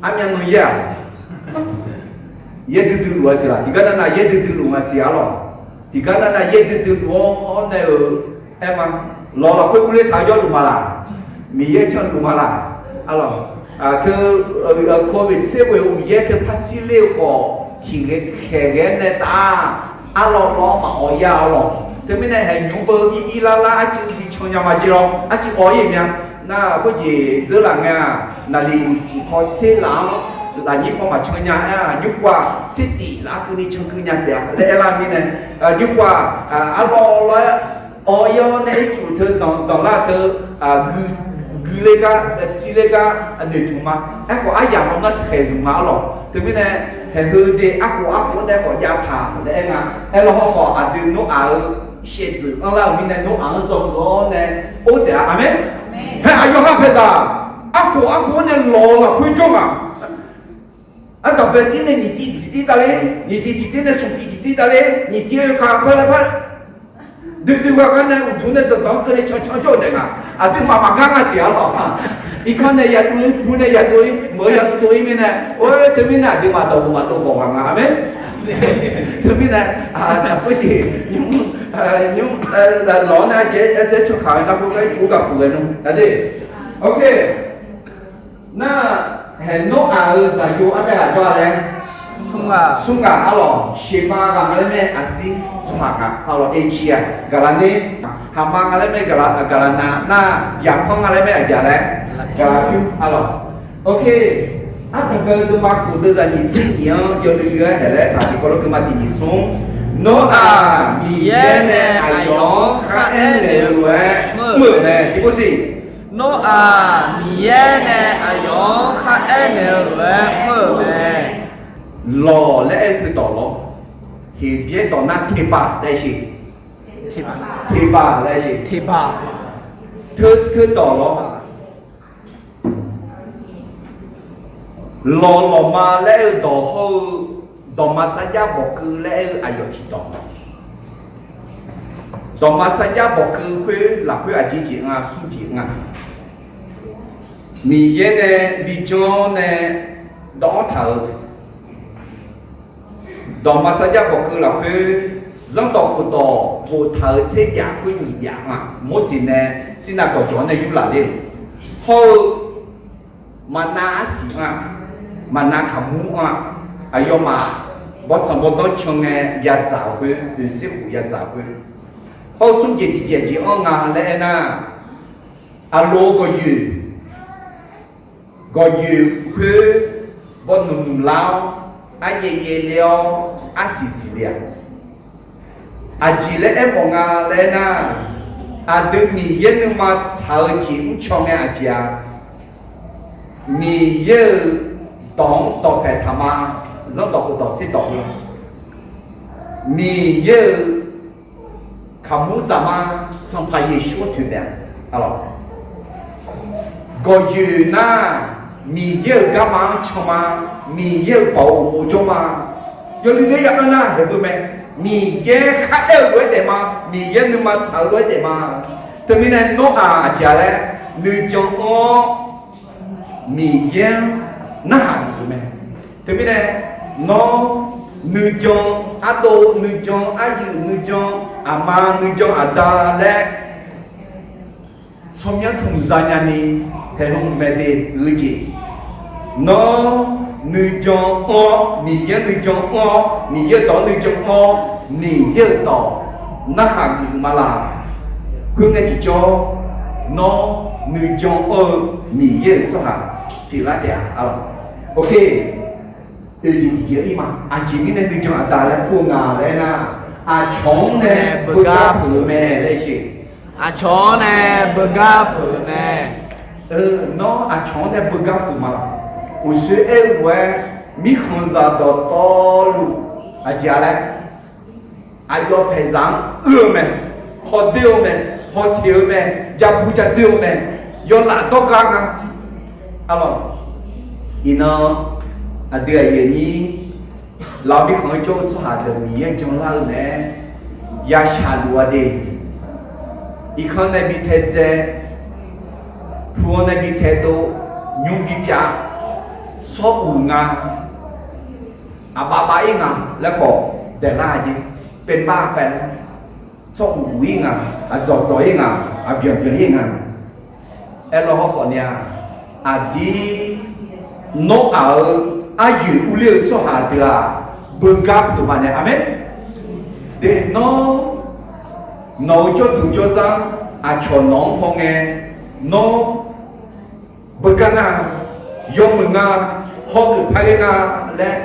armyav nan yaer-aq, yaer duidui luf-a siq laf. Tiqgar nav nav yaer duidui luf nga siq arlawq. Tiqgar nav nav yaer duidui luf-awr nae-euq aer ma. Lawq lafkhoer urler taq-eu jawrluf ma laq. Miqyaer canluf ma laq. Arlawq, teu covid tser ghoeq uqyaer teu par tsirler-eu khawf, tiqkhaeq ghae-aer nae taf-a. Arlawq lawr maqawq ya arlawq. Teumirnae haeq nymr beu ir ir lar lar arcuiv bi can nya ma jeq lawr, arcuiv awq-ir mya. Nar khoerjeq dzeurlaf ngae-aq, naqliq tiq paw tser laf-anr lafnyir paw maqcan nya-aer-aq, nymr paw-aq tser tif laf-anr keuvni can keuv nya taef-a laer aerlar mirnae, nymr paw-aq, arlawr lawr-aer awq-ir-awr nae ircuf teu danqlar teu gui ler gar, tsir ler gar noeqtmq ma. Aerkhawf aryamq-anr nar tiqkhaeq zmq ma arlawq. Teumirnae, haeq heu de arkhof arkhof-anr nae khawf jav paq laer aer nga. Aerlawr hawr khawf aqdui Noraq-euq shaevdzeuf anrlar-euq mirnae Noraq-anr dzawgeuf-awr nae or taef-a. Aqmeq. Hae, aqyawf ha paeqzaq arkhof arkhof-anr nae lawq-eu lafkhoer jawr nga. Ardanqbae tir nae nyiq tiv tiq tiv davler, nyiq tiv tiq tiv nae smq tiv tiq tiv davler, nyiq tiv oekaq par laer par, duidui ghaq gar nae uqduq nae danqdanq-anr keuvni cancan jawr-eu taef nga. Aqduimaf maqgar nga siq arlawq. Irkanr nae yadov-ir, pu nae yadov-ir, meuq-eu yadov-ir mirnae, or, teumirnae aqduimaf dawq maqdov ghawq ghaq nga. Aqmeq. Teumirnae, khoerjeq nymr, nymr, lawq-anr nae ardzaer cawqkaq-eu nar khoergar ircuf gaq puq ghae nmr. Aqdui, ok. Nar, haeq Noraq-euq zaqyo ardaer ghaq jawr-a laer, smr ghaq arlawq, sheuqma ghaq nga laer mae aqsir, tsawrhaq ghaq arlawq, Asia-aq gaqlaq ner, haqma nga laer mae gaqlaq nav, nar, yaqpanr nga laer mae aqjaq laer gaqlaq pyur arlawq. Ok. Ardanqbae-eu deuvma khof deuvzaq nyiq tser nyiq-anr yawdoer doer-aer haeq laer taq tiqkawv lof deuvma tiq nyiq smr. Nawr-aq Miqyaer nae aqyawf-anr kharaer naeq-eu lof-aer mr-euq mae. Tiqpov siq. Nawr-aq Miqyaer nae aqyawf-anr kharaer naeq-eu lof-aer mr-euq mae. Lawq laer aer-eu teu dawq lawr. Heqbyaer dawq nar teqbaq laer siq. Teqbaq laer siq. Teqbaq. Teu, teutawq lawr. Lawqlawqma laer aer-eu dawq hawr-eu, dawqma sarjax bawqkeuv laer aer-eu aqyawf tiqdawq. Dawqma sarjax bawqkeuv khoer lafkhoer aqjeq jeq nga, smr jeq nga. Miqyaer nae bijan-awr nae dawv-anr taq-euq dawqma sarjax bawqkeuv lafkhoer, zanrdawq khofdawq boftaq-euq tser byaf khoer nyiq byaf nga. Morseq nae Sirnav gawqjawq-anr nae yurlaf ler-euq hawr-eu, maqnav arsiq-anr-aq, maqnav kaqmur-anr-aq, aqyawfmaf bawrtsanq bawrdanr can ngae yadzaq-euq khoer, oeq tser khof yadzaq-euq khoer, hawr-eu smr jeq tiqjeq jeq-anr nga laer aernar, aqloq-eu gawqyoeq, gawqyoeq khoer bawrnuq nuq lar-awr, aryaev yaev le-awr, arsiq siq le-aq, aqjeq laer aermawf nga laer aernar, aqdui Miqyaer nuima tsaq-eu jeq mrcaw ngae aqjeq-a. Miqyaer-euq dawq-anr dawqpaeq taq ma. Zanrdawq khofdawq tserdawq-eu Miqyaer-euq kaqmur dzaq ma. Sanqpaq Yeqsur-anr toeqmaeq-a. Gawqyoeq nar, Miqyaer-euq garma-anr can ma. Miqyaer-euq baoq uqmov jawr ma. Yawluiv laer ya-anr nar haeq beu mae. Miqyaer kharaer-eu lof-aer daef ma. Miqyaer nuima tsaq-eu lof-aer daef ma. Teumirnae Nawr-aq aqjeq-a laer nuijan anr-awr Miqyaer-anr narhaq geuf-eu mae. Teumirnae Nawr nuijan ardov, nuijan aryuif, nuijan aqma, nuijan aqda laer tsawrmyanr tmq zanya ni haeqhmq maeqdeq-eu jeq, Nawr nuijan anr-awr, Miqyaer nuijan anr-awr, Miqyaer dawq-anr nuijan anr-awr, Miqyaer-euq dawq narhaq geuf ma laq. Khoerngae tiqjawr, Nawr nuijan anr-eu Miqyaer-euq tsawrhaq pyeuflar taef-a. Oke, oeq jeq tiqjeq-ir ma. Aqjeq mirnae nuijan aqda laer kur-eu nga laer aernar, aqcawq-anr nae beugar peuq-eu mae laer siq. Aqcawq-anr nae beugar peuq-eu mae. Nawr aqcawq-anr nae beugar peuq ma laq. Uqshoe aer-eu lof-aer, mirkhanqzaq dawqtawvluf aqjeq-a laer, aqyawf paeqzaq-anr uir-eu mae, hawdoer-eu mae, hawteq-eu mae, jabu jadoer-eu mae, yawlaf dawrgar nga. Arlawq, iqnan aqdui aqyuif aqnyir, laf-eu mirkhanq-anr jawr-eu tsawrhaq deuq Miqyaer janlar-eu mae. Yashaq luf-a de. Irkanr nae bi taedzae, pu-anr nae bi taedov, nymr bi pyav, tsawr uq nga, aqbav bav-ir nga laer khawf daeqlar-a jeq, paebar paelar, tsawr uq uq-ir nga, aqdzawq dzawq-ir nga, aqbyanq byanq-ir nga. Aerlawr hawr khawf ni-a, aqdir Nawr-aq-euq aryoeq urler-eu tsawrhaq deuq-aq, beugar peuq ma nae. Aqmeq. De, Nawr, nawq-euq jawrduq jawrzar-anr aqcawq nawq-anr hawngae, Nawr beugar nga, yawmuiq nga, hawgeuf par ghae nga laer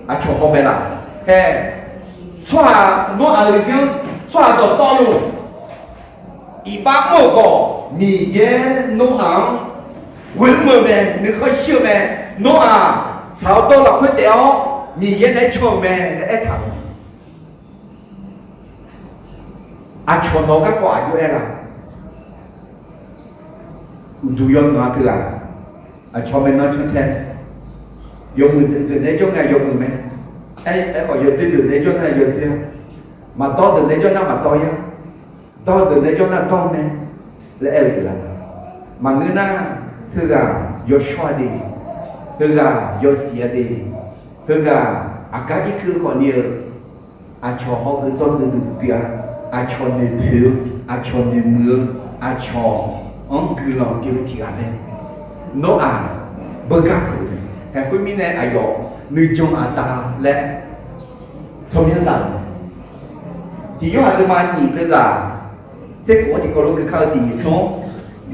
aqcawq haw mae laq. Hae, tsawrhaq Nawr-aq-euq zir-anr tsawrhaq dawqtawvluf iqbax mr-euq khawf, Miqyaer Nawr-aq-anr ghoe mr-eu mae, nuikhanr shir-eu mae. Nawr-aq tsaq-awr dawr lafkhoer taef-awr Miqyaer naeq-aer can-euq mae laer aertaq-euq mae. Aqcawq nawq-eu garkawv aqjox-aer la? Uqduq yawmuiq-a teughaq, aqcawq maeqnan cantae, yawmuiq deuq naeq-aer jawr ngae yawmuiq mae. Aerkhawf yawdoer deuq naeq-aer jawr nar yawdoer-a, maqdawr deuq naeq-aer jawr nar maqdawr-ir-a, dawr deuq naeq-aer jawr nar dawr mae laer aer-eu jeq la? Maqngeur nar, teughaq yawshawr-a de, teughaq yawsiq-a de, teughaq aqgar irkeuv khawf ni-eu, aqcawq hawgeuf dzawgeuf duq pyeuf-a, aqcawq noeqpoeq-eu, aqcawq noeqmuiq-eu, aqcawq-anr guiqlanq pyeuf-eu tiq ghaq mae. Nawr-aq beugar peuq-eu mae. Haeq khoermirnae aqyawf nuijan aqda laer tsawrmyanr za-euq mae. Tiq Yorhaq deuvma nyiq deuvzaq tser khof-anr tiqkawv lof gui kar-eu tiq nyiq smr-anr,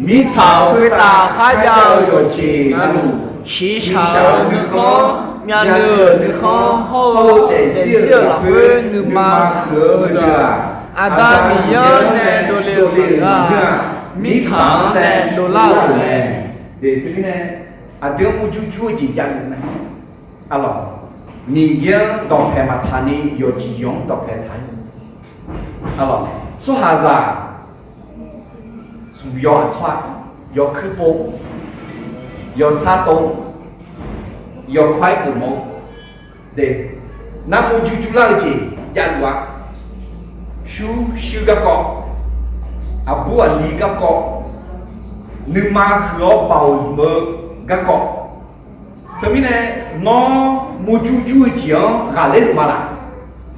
mirtsaq khoertav kharjav-eu yawqjeq navluf, shiqshaq-eu nuikhanr, myavnuiv-euq nuikhanr hawr-eu daefzir-euq lafkhoer nuima huiq-eu deuq-aq, Aqda Miqyaer-anr nae dovle-euq maqngeur-aq, mirtsaq-anr nae dovlar-euq mae. Aqdui-anr murjur jur-eu jeq javluf mae. Arlawq, Miqyaer-anr dawqpaeq maqtaq ni yawqjeq yawq-anr dawqpaeq taq-ir. Tsawrhaqzaq smq yawq aqtsawr-aq, yawq kuirpov, yawq sartov, yawq kawr-aer geufmawf-eu de, narmur jurjur lar-eu jeq javluf-a. Pyurshuir garkawv, aqbur aqli garkawv, nuima huiq-awr baoq zmq-eu garkawv. Teumirnae nawr murjur jur-eu jeq-anr ghaqler-euq ma laq?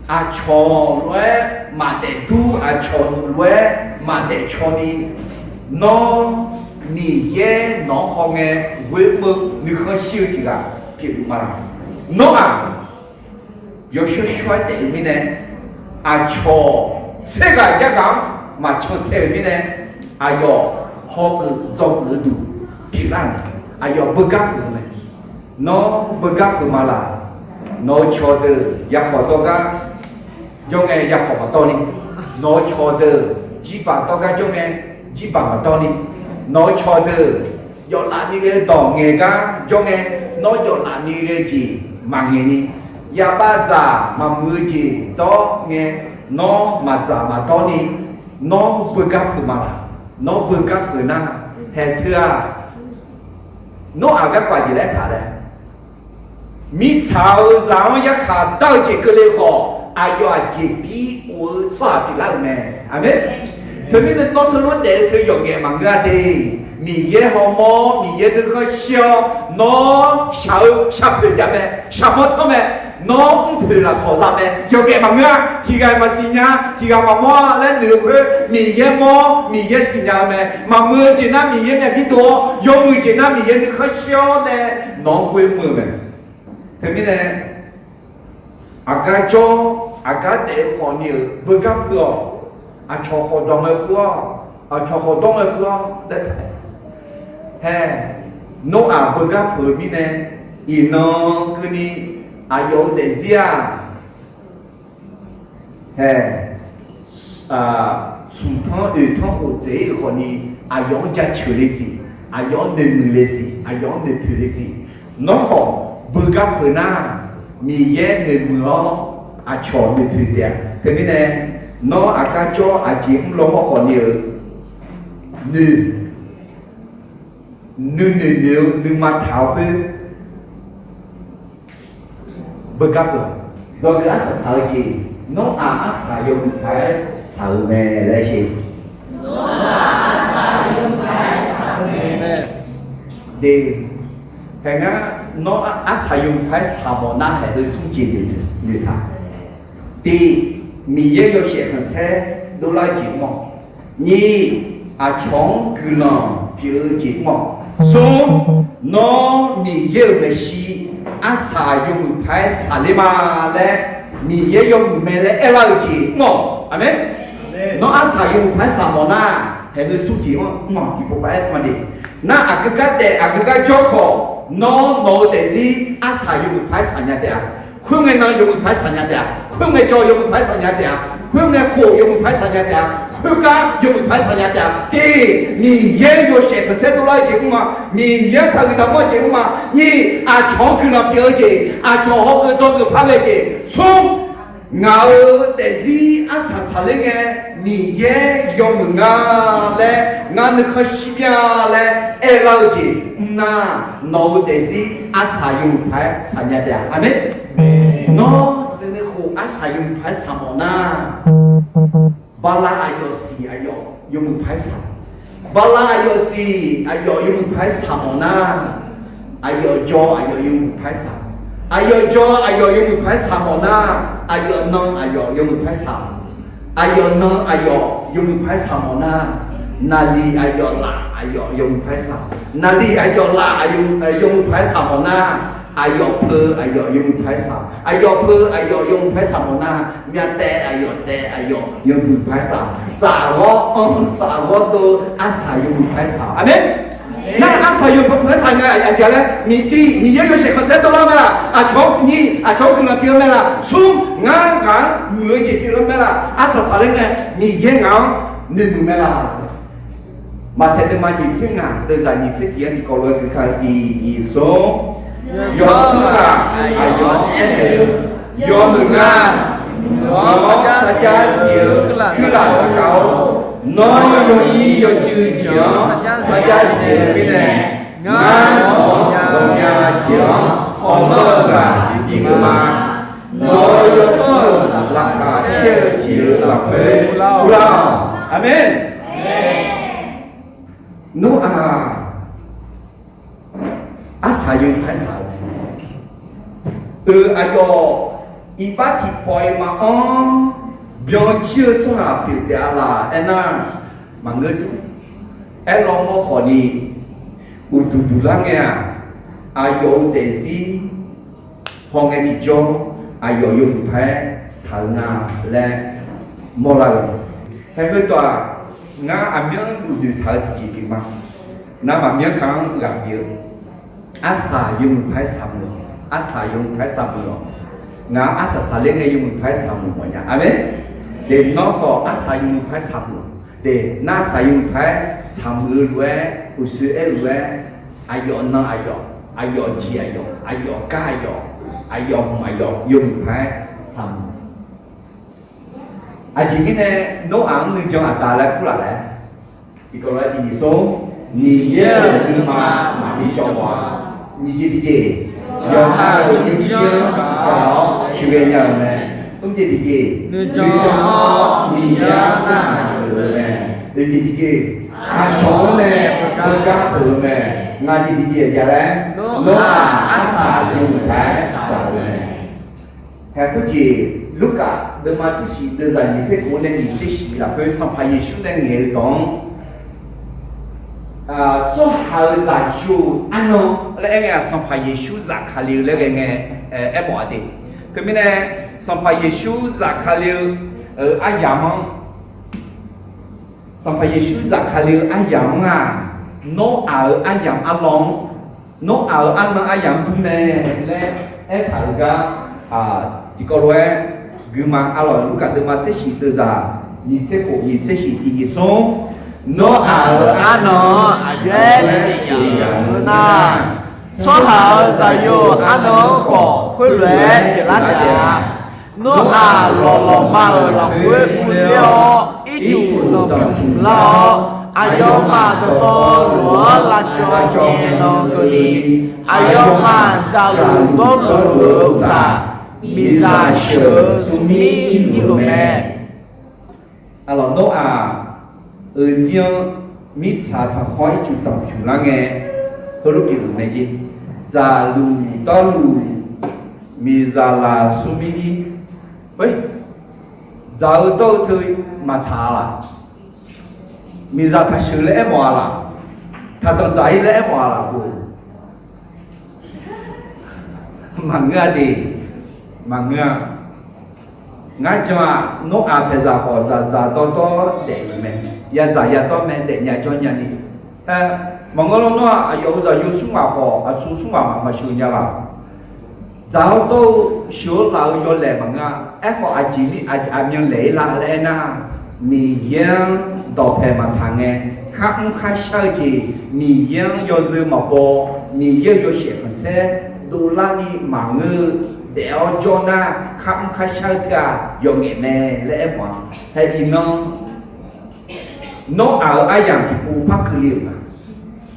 Aqcawq lof-aer maqdaef dur, aqcawq lof-aer maqdaef caw ni, nawr Miqyaer nawq-anr hawngae ghoer mr-eu nuikhanr shir-eu tiq ghaq pyeufluf ma laq? Nawr-aq, yawshawr shawr-aer daef-eu mirnae, aqcawq tser ghaq yar ghaq-anr maqcan tae-euq mirnae, aqyawf hawgeuf dzawgeuf-eu duq pyeuflar-euq mae. Aqyawf beugar peuq-eu mae. Nawr beugar peuq ma laq? Nawq-eu cawqdeuq yakhawf dawr gar jawr ngae yakhawf maqdawr ni, nawq-eu cawqdeuq jirbaq dawr gar jawr ngae jirbaq maqdawr ni, nawq-eu cawqdeuq yawflaf ni ghae-eu dawq ngaeq gar jawr ngae, nawr yawflaf ni ghae-eu jeq maqngaeq ni, yaqbav dzaq maqmuiq-eu jeq dawr ngae, nawr maqdzaq maqdawr ni, nawr beugar peuq ma laq? Nawr beugar peuq nar, haeq teu-aq, nawr aqgar kawq aqjeq laer taq laer, mirtsaq-euq zaq-anr yarkhaq dar-eu jeq keuvle khawf, aqyawf aqjeq bir of-eu tsawrhaq pyeuflar-euq mae. Aqmeq. Teumirnae nawr teulof daef-eu teu yawqngaef maqngeur-a de. Miqyaer hawmawr, Miqyaer nuikhanr shir-awr, nawr shaq-eu shaqpoeq jav mae, shaqmawr tsanr mae, nawr mrpoeq lafsawq za mae, yawqngaef maqngeur-a. Tiq ghaq maqsiq nya, tiq ghaq maqmawr-a laer noeq-eu khoer, Miqyaer mawr, Miqyaer siqnya-eu mae. Maqmuiq-eu jeq nar Miqyaer myavbir dov-awr, yawmuiq jeq nar Miqyaer nuikhanr shir-awr nae nawq-anr ghoer mr-eu mae. Teumirnae aqgar jawr, aqgar daef-eu khawfni-euq beugar peuq-awq. Aqcawq khawf dawq ngae kur-awr, aqcawq khawf dawr ngae kur-awr laer taq-aer, hae, Noraq beugar peuq-eu mirnae, iqnan keuvni aqyawf-euq daefzir-aq, hae, smq tanr oeq tanr khof dzaeq-ir-euq khawfni, aqyawf-anr jaceuq le siq, aqyawf-anr noeqmuiq le siq, aqyawf-anr noeqpoeq le siq. Nawr khawf beugar peuq nar, Miqyaer noeqmuiq-awr aqcawq noeqpoeq taef-a. Teumirnae, nawr aqgar jawr aqjeq mr law hawr khawfni-euq noeq, nuinoeq noeq-eu nuima taq-awr khoer, beugar peuq. Yawqdeuq arsaq saq-eu jeq, Noraq arsaq yawmuiq paq-aer saq-euq mae laer sher. De, haeq ngar, Noraq arsaq yawmuiq paq-aer saq mawf nar haeq heu smr jeq noeqtaq. Tiq, Miqyaer yawshaef khanqsaer dovlar-eu jeq mr-awq. Nyiq, aqcawq-anr guiqlanq pyeuf-eu jeq mr-awq. Smr, nawr Miqyaer-euq maeqshi arsaq yawmuiq paq-aer saqler ma laer, Miqyaer yawmuiq mae laer aerlar-eu jeq mr-awq. Aqmeq. Nawr arsaq yawmuiq paq-aer saq mawf nar, haeq heu smr jeq mr-awq, tiqpov paq-aer ma de. Nar aqgeu gar daef aqgeu gar jawr khawf, nawr nawq-eu daefzir arsaq yawmuiq paq-aer saq nya taef-a. Khoerngae nan yawmuiq paq-aer saq nya taef-a. Khoerngae jawr yawmuiq paq-aer saq nya taef-a. Khoerngae khof yawmuiq paq-aer saq nya taef-a. Khoergar yawmuiq paq-aer saq nya taef-a. Tiq, Miqyaer yawshaef khanqsaer dovlar-eu jeq mr-ma. Miqyaer taqhuiq taqmawr-eu jeq mr-ma. Nyiq, aqcawq-anr guiqlanq pyeuf-eu jeq, aqcawq hawgeuf dzawgeuf par ghae-eu jeq. Smr, ngaq-euq daefzir arsaq saqler ngae, Miqyaer yawmuiq nga laer, ngar nuikhanr shir bya laer aerlar-eu jeq mr nar, nawq-euq daefzir arsaq yawmuiq paq-aer saq nya taef-a. Aqmeq. Nawr tseuvnuikhof arsaq yawmuiq paq-aer saq mawf nar, bala aqyawf siq aqyawf yawmuiq paq-aer saq. Bala aqyawf siq aqyawf yawmuiq paq-aer saq mawf nar, aqyawf jawr aqyawf yawmuiq paq-aer saq. Aqyawf jawr aqyawf yawmuiq paq-aer saq mawf nar, aqyawf nan aqyawf yawmuiq paq-aer saq. Aqyawf nan aqyawf yawmuiq paq-aer saq mawf nar, naqliq aqyawf laf aqyawf yawmuiq paq-aer saq. Naqliq aqyawf laf aqyawf yawmuiq paq-aer saq mawf nar, aqyawf peu aqyawf yawmuiq paq-aer saq. Aqyawf peu aqyawf yawmuiq paq-aer saq mawf nar, myavtaev aqyawf taev aqyawf yawmuiq paq-aer saq. Safghawr anr safghawr dov arsaq yawmuiq paq-aer saq. Aqmeq. Nar arsaq yawmuiq paq-aer saq nga aqjeq laer, Miqyaer yawshaef khanqsaer dovlar mae laf? Aqcawq-anr nyiq, aqcawq-anr guiqlanq pyeuf-eu mae laf? Smr, ngar ghaq-anr muiq-eu jeq pyeuf-eu mae laf? Arsaq saqler ngae, Miqyaer ngaq-anr noeqmuiq mae laf? Maqtaeq deuvma nyiq tser ngaq deuvzaq nyiq tser tiq-anr tiqkawv lof-aer gui ka-eu tiq nyiq smr Yawsanr-aq, aqyawf-anr aernaeq-eu, yawmuiq ngar, nawq-anr sarjax zif-eu kuirlaf taqgaq-awr, nawr yawnyir yawjuiv jeq-anr sarjax zif-eu mirnae, ngar nawq-anr ghawqmya jeq-anr hawmawr-eu ghaq bif geuf ma. Nawq-euq yawsanr-euq laqkhaq caer-eu jeq-euq lafkhoer uvlar-awq. Aqmeq. Nawr-aq, arsaq yawmuiq paer saq-eu, euq aqyawf iqbax tiqpawf-iq maqanr byan jir-eu tsawrhaq pyeuf taef-a laf aernar, maqngeur dur. Aerlawr mawr khawfni, uqduq duq lar ngae-aq, aqyawf-euq daefzir hawngae tiqjawr, aqyawf yawmuiq paer saq-eu nga laer mawrlar-eu. Haeq heudawq-aq, ngar aqmyanluf noeqtaq-eu tiqjeq pyeuf ma. Nar maqmyanr kaq-anr ghaq pyeuf-eu, arsaq yawmuiq paer saqmuiq-awq, arsaq yawmuiq paer saqmuiq-awq. Ngaq-anr arsaq saqler ngae yawmuiq paer saqmuiq mawfnya. Aqmeq. Deq nawr khawf arsaq yawmuiq paer saqmuiq-awq. Deq nar arsaq yawmuiq paer saqmuiq-eu lof-aer, uqshoe aer-eu lof-aer, aqyawf nan aqyawf, aqyawf jeq aqyawf, aqyawf gar aqyawf, aqyawf hmq aqyawf yawmuiq paer saqmuiq. Aqjeq mirnae Nawr-aq-anr nuijan aqda laer kurlaf laer, tiqkawv lof-aer tiqjeq smr, Miqyaer-euq nuima maqbi cawv mawf-a. Nyiq jeq tiqjeq, yawqha-euq nymrjir-anr gaq-awr sheuqghae nya-euq mae. Smr jeq tiqjeq, nuijan-awr Miqyaer-anr narhaq geuf-eu mae. Oeq jeq tiqjeq, aqcawq-anr nae heugar peuq-eu mae. Ngaq jeq tiqjeq aqjaq laer, Nawr-aq arsaq yawmuiq paer saq-euq mae. Haeq khoerjeq Lurkaf deuvma tser shif deuvzaq nyiq tser khof nae nyiq tser shif lafkhoer Sanqpaq Yeqsur nae ngaeq-eu dawq-anr, tsawrhaq-euq zaqyo arnan laer aer ngae-aq, Sanqpaq Yeqsur zafkale-eu laer ghae ngae aermawf-a de. Teumirnae, Sanqpaq Yeqsur zafkale-eu aryamq-anr, Sanqpaq Yeqsur zafkale-eu aryamq-anr-aq, Nawr-aq-euq aryamq arlawr-anr, Nawr-aq-euq arnan aryamq-anr dur mae laer aertaq-euq gar, tiqkawv lof-aer guima arlawq Lurkaf deuvma tser shif deuvzaq nyiq tser khof nyiq tser shif tiqjeq smr, Nawr-aq-euq arnan-anr aqjox-aer bifnaeq yaf-eu nar, tsawrhaq-euq zaqyo arnan-anr khawf khoerlof-aer pyeuflar taef-a. Nawr-aq lawqlawqma-euq lafkhoer uvler-awr, ircuf danqpymq lar-awr, aqyawfmaf dawqtawvluf-anr lavcawv naeq nan keuvni, aqyawfmaf dzaqluf dawrluf-eu uqtaf, miqzaq sheuq-eu smrmir irluf mae. Arlawq Nawr-aq, euq zir-anr mirtsaq tanqkhawr ircuf danqpymq lar ngae, heulof pyeufluf mae jeq. Dzaqluf dawrluf, miqzaq laf smrmir ir. Dzaq-eu dawr-eu teu maqtsaq-a laq? Miqzaq taqsheuq laer aermawf-a laq? Taqdanq dzaq-ir laer aermawf-a laq? Maqngeur-a de. Maqngeur-a. Ngar jan-aq, Nawr-aq paeqzaq khawf dzaqdzaq dawrdawr daef-euq mae. Yadzaq yadawr mae, daefnya jawrnya ni. Maqngeur lawr, Nawr-aq aqyawf-euq zaqyo smr ghaq khawf aqtsu smr ghaq maqma maqsheuq nya laq? Dzaq-awr dawr-eu sheuq-awr laf-eu yawlaeq maqngeur-a. Aerkhawf aqjeq mir aqmyanlaeq-ir la laer aernar, Miqyaer-anr dawqpae maqtaq ngae, kharmr kharshar-eu jeq, Miqyaer-anr yawzeu maqbaw, Miqyaer-euq yawshaef khanqsaer dovlarni maqngeur-eu daef-awr jawr nar, kharmr kharshar-eu teu-aq yawqngaef mae laer aermawf-a. Hae iqnan Nawr-aq-euq aryamq tiqpov par keuvle-euq nga.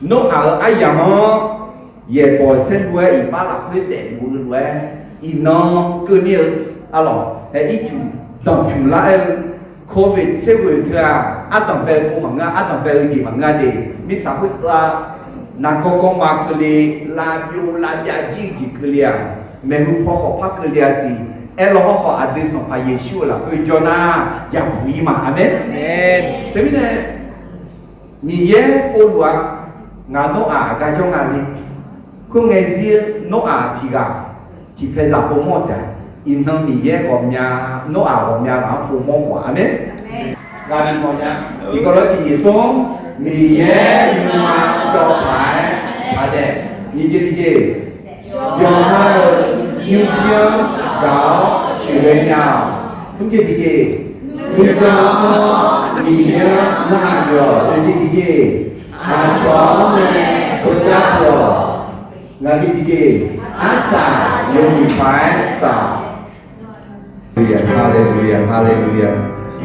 Nawr-aq-euq aryamq-anr yaeqbawq saerlu-aer iqbax lafkhoer daefluf-eu lof-aer, iqnan keuvni-eu arlawq hae ircuf danqpymq lar-aer-eu, covid tser ghoeq teu-aq, ardanq bae pov maqngeur-a, ardanq bae-eu jeq maqngeur-a de. Mirtsaq khoertav nargawr gawrma keuvle, lavbyov lavbyav jir-eu jeq keuvle-aq, maeqhu paw khawf par keuvle-a siq. Aerlawr hawrkhawf aqdui Sanqpaq Yeqsur-euq lafkhoer jawr nar, yabuq-ir ma. Aqmeq. Teumirnae Miqyaer povluf-a, ngaq Nawr-aq gar jawr nga le. Khoerngae zir Nawr-aq tiqghaq tiqpaeqzaq povmawr taef-a. Iqnan Miqyaer ghawqmya, Nawr-aq ghawqmya ghaq-anr povmawr mawf-a. Aqmeq. Ghaq tiqmawf nya. Tiqkawv lof-aer tiqjeq smr, Miqyaer nuima cawv taq-aer paq daef. Nyiq jeq tiqjeq, yawqha-euq nymrjir-anr gaq-awr sheuqghae nya-awq. Smr jeq tiqjeq, nuijan-anr Miqyaer-anr narhaq geuf-awq. Oeq jeq tiqjeq, aqcawq-anr nae heugar pyeuf-awq. Naqli tiqjeq, arsaq yawmuiq paq-aer saq. Haleluya, haleluya, haleluya.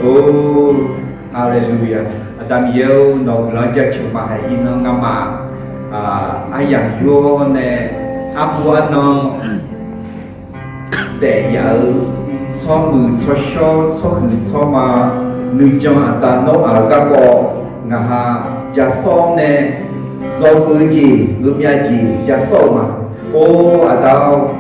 Or, haleluya. Aqda Miqyaer-or, nawq-euq guiqlanq jaceuq maqhaeq iqnan ngamaf aryamq yur-awr nae, arbuv arnan daef yaf-eu tsawrmuiq tsawrshawr tsawrhuiq tsawrma nuijan aqda Nawr-aq-euq garkawv ngaq ha ja sawr-awr nae, zawgeuf-eu jeq, geufmyav jeq ja sawr-eu ma. Or, aqda-or,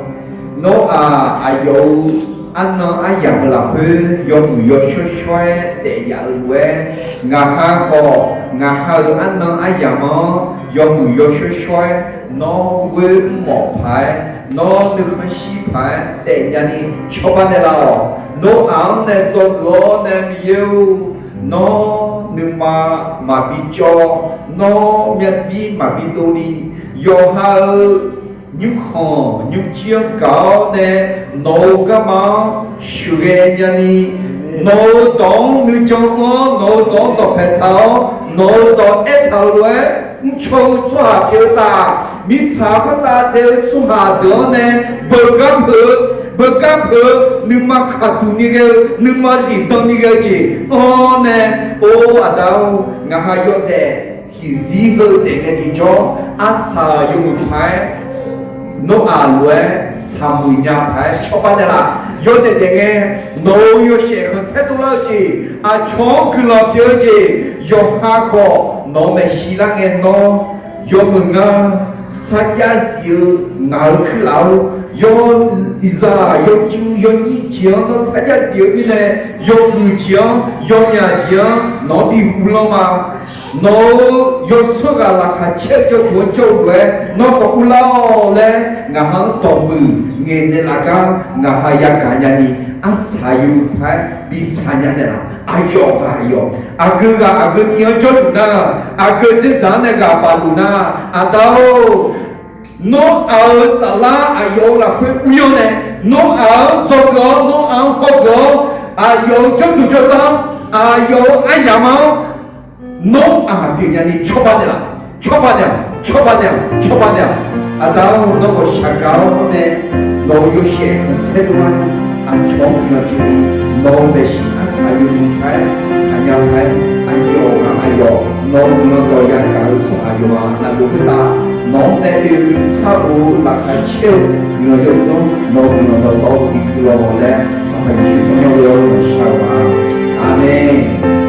Nawr-aq aqyawf-euq arnan aryamq-eu lafkhoer yawmuiq yawshawr shawr-aer daef yaf-eu lof-aer, ngaq ha khawf ngaq ha-euq arnan aryamq-anr yawmuiq yawshawr shawr-aer, Nawr ghoer mrmawf paq-aer, Nawr nuikhanr shir paq-aer daefnya ni cawba naeqlaf-awq. Nawr-aq-anr nae dzawgeuf-awr nae, Miqyaer-or, Nawr nuima maqbi cawv, Nawr myavbir maqbi dovni, yawqha-euq nymrkhanq nymrjir-anr gaq-awr nae, nawq-euq garma-anr sheuqghae nyani, nawq-euq dawq-anr nuijan anr-awr, nawq-euq dawq-anr dawqpae taq-awr, nawq-euq dawq aertaq-euq lof-aer, mrcaw-eu tsawrhaq pyeuf-eu taf, mirtsaq khoertav daef-eu tsawrhaq deuq-anr nae, beugar peuq-eu, beugar peuq-eu, nuima khaqduq ni ghae-eu, nuima zifdan ni ghae-eu jeq anr-awr nae, or aqda-or, ngaq ha yawdaef tiqzir heu daef ngae tiqjawr, arsaq yawmuiq paq-aer, Nawr-aq lof-aer saqmuiq nya paq-aer cawba naeqlaf. Yawdaef daef ngae, nawq-euq yawshaef khanqsaer dovlar-eu jeq, aqcawq-anr guiqlanq pyeuf-eu jeq, yawqha khawf nawq-euq maeqshi lar ngae nawr, yawmuiq ngar sarjax zif-eu ngaq-euq kuirlaf-or, yawzaq yawjuv yawnyir jeq-anr nawr sarjax zif-eu mirnae, yawmuiq jeq-anr yawnyaf jeq-anr nawq-anr bi uvlanr ma. Nawq-euq yawsanr ghaq laqkhaq caer-eu jawrduq-anr jawr-eu lof-aer nawr khawf uvlar-awq laer, ngaq ha-anr dawqmuiq ngaeqnaeq laf gar ngaq ha yagaq nyani, arsaq yawmuiq paq-aer bi saqnya naeqlaf. Aqyawf ghaq aqyawf, aqgeu ghaq aqgeu ni-anr jawrluf nar, aqgeu dzerdzaq-anr nae ghaq bafluf nar, aqda-or, Nawr-aq-euq saflar aqyawf-euq lafkhoer uryanr nae, Nawr-aq-anr dzawgeuf-awr, Nawr-aq-anr hawgeuf-awr, aqyawf-euq jawrduq jawrdzar-anr, aqyawf-euq aryamq-anr, Nawr-aq pyeufnya ni cawba naeqlaf. Cawba naeq-awq, cawba naeq-awq, cawba naeq-awq. Aqda-or, nawr khawf shaqgaq-awr nae, nawq-euq yawshaef khanqsaer dovlar ni, aqcawq-anr guiqlanq pyeuf ni, nawq-euq maeqshi arsaq yawmuiq paq-aer saqnya paq-aer, aqyawf ghaq aqyawf nawq-euq guiqlanq dawq yagaq-eu tsawrhaq yawqghaq navluf khoertav, nawq-anr nae oe-eu sar-eu laqkhaq caer-eu guiqlanq yawzanr nawq-euq guiqlanq dawqtawvluf bi guiqlanq laer, Sanqpaq Yeqsur tsawrmyanr-eu lof-aer shar-eu ma. Aqmeq.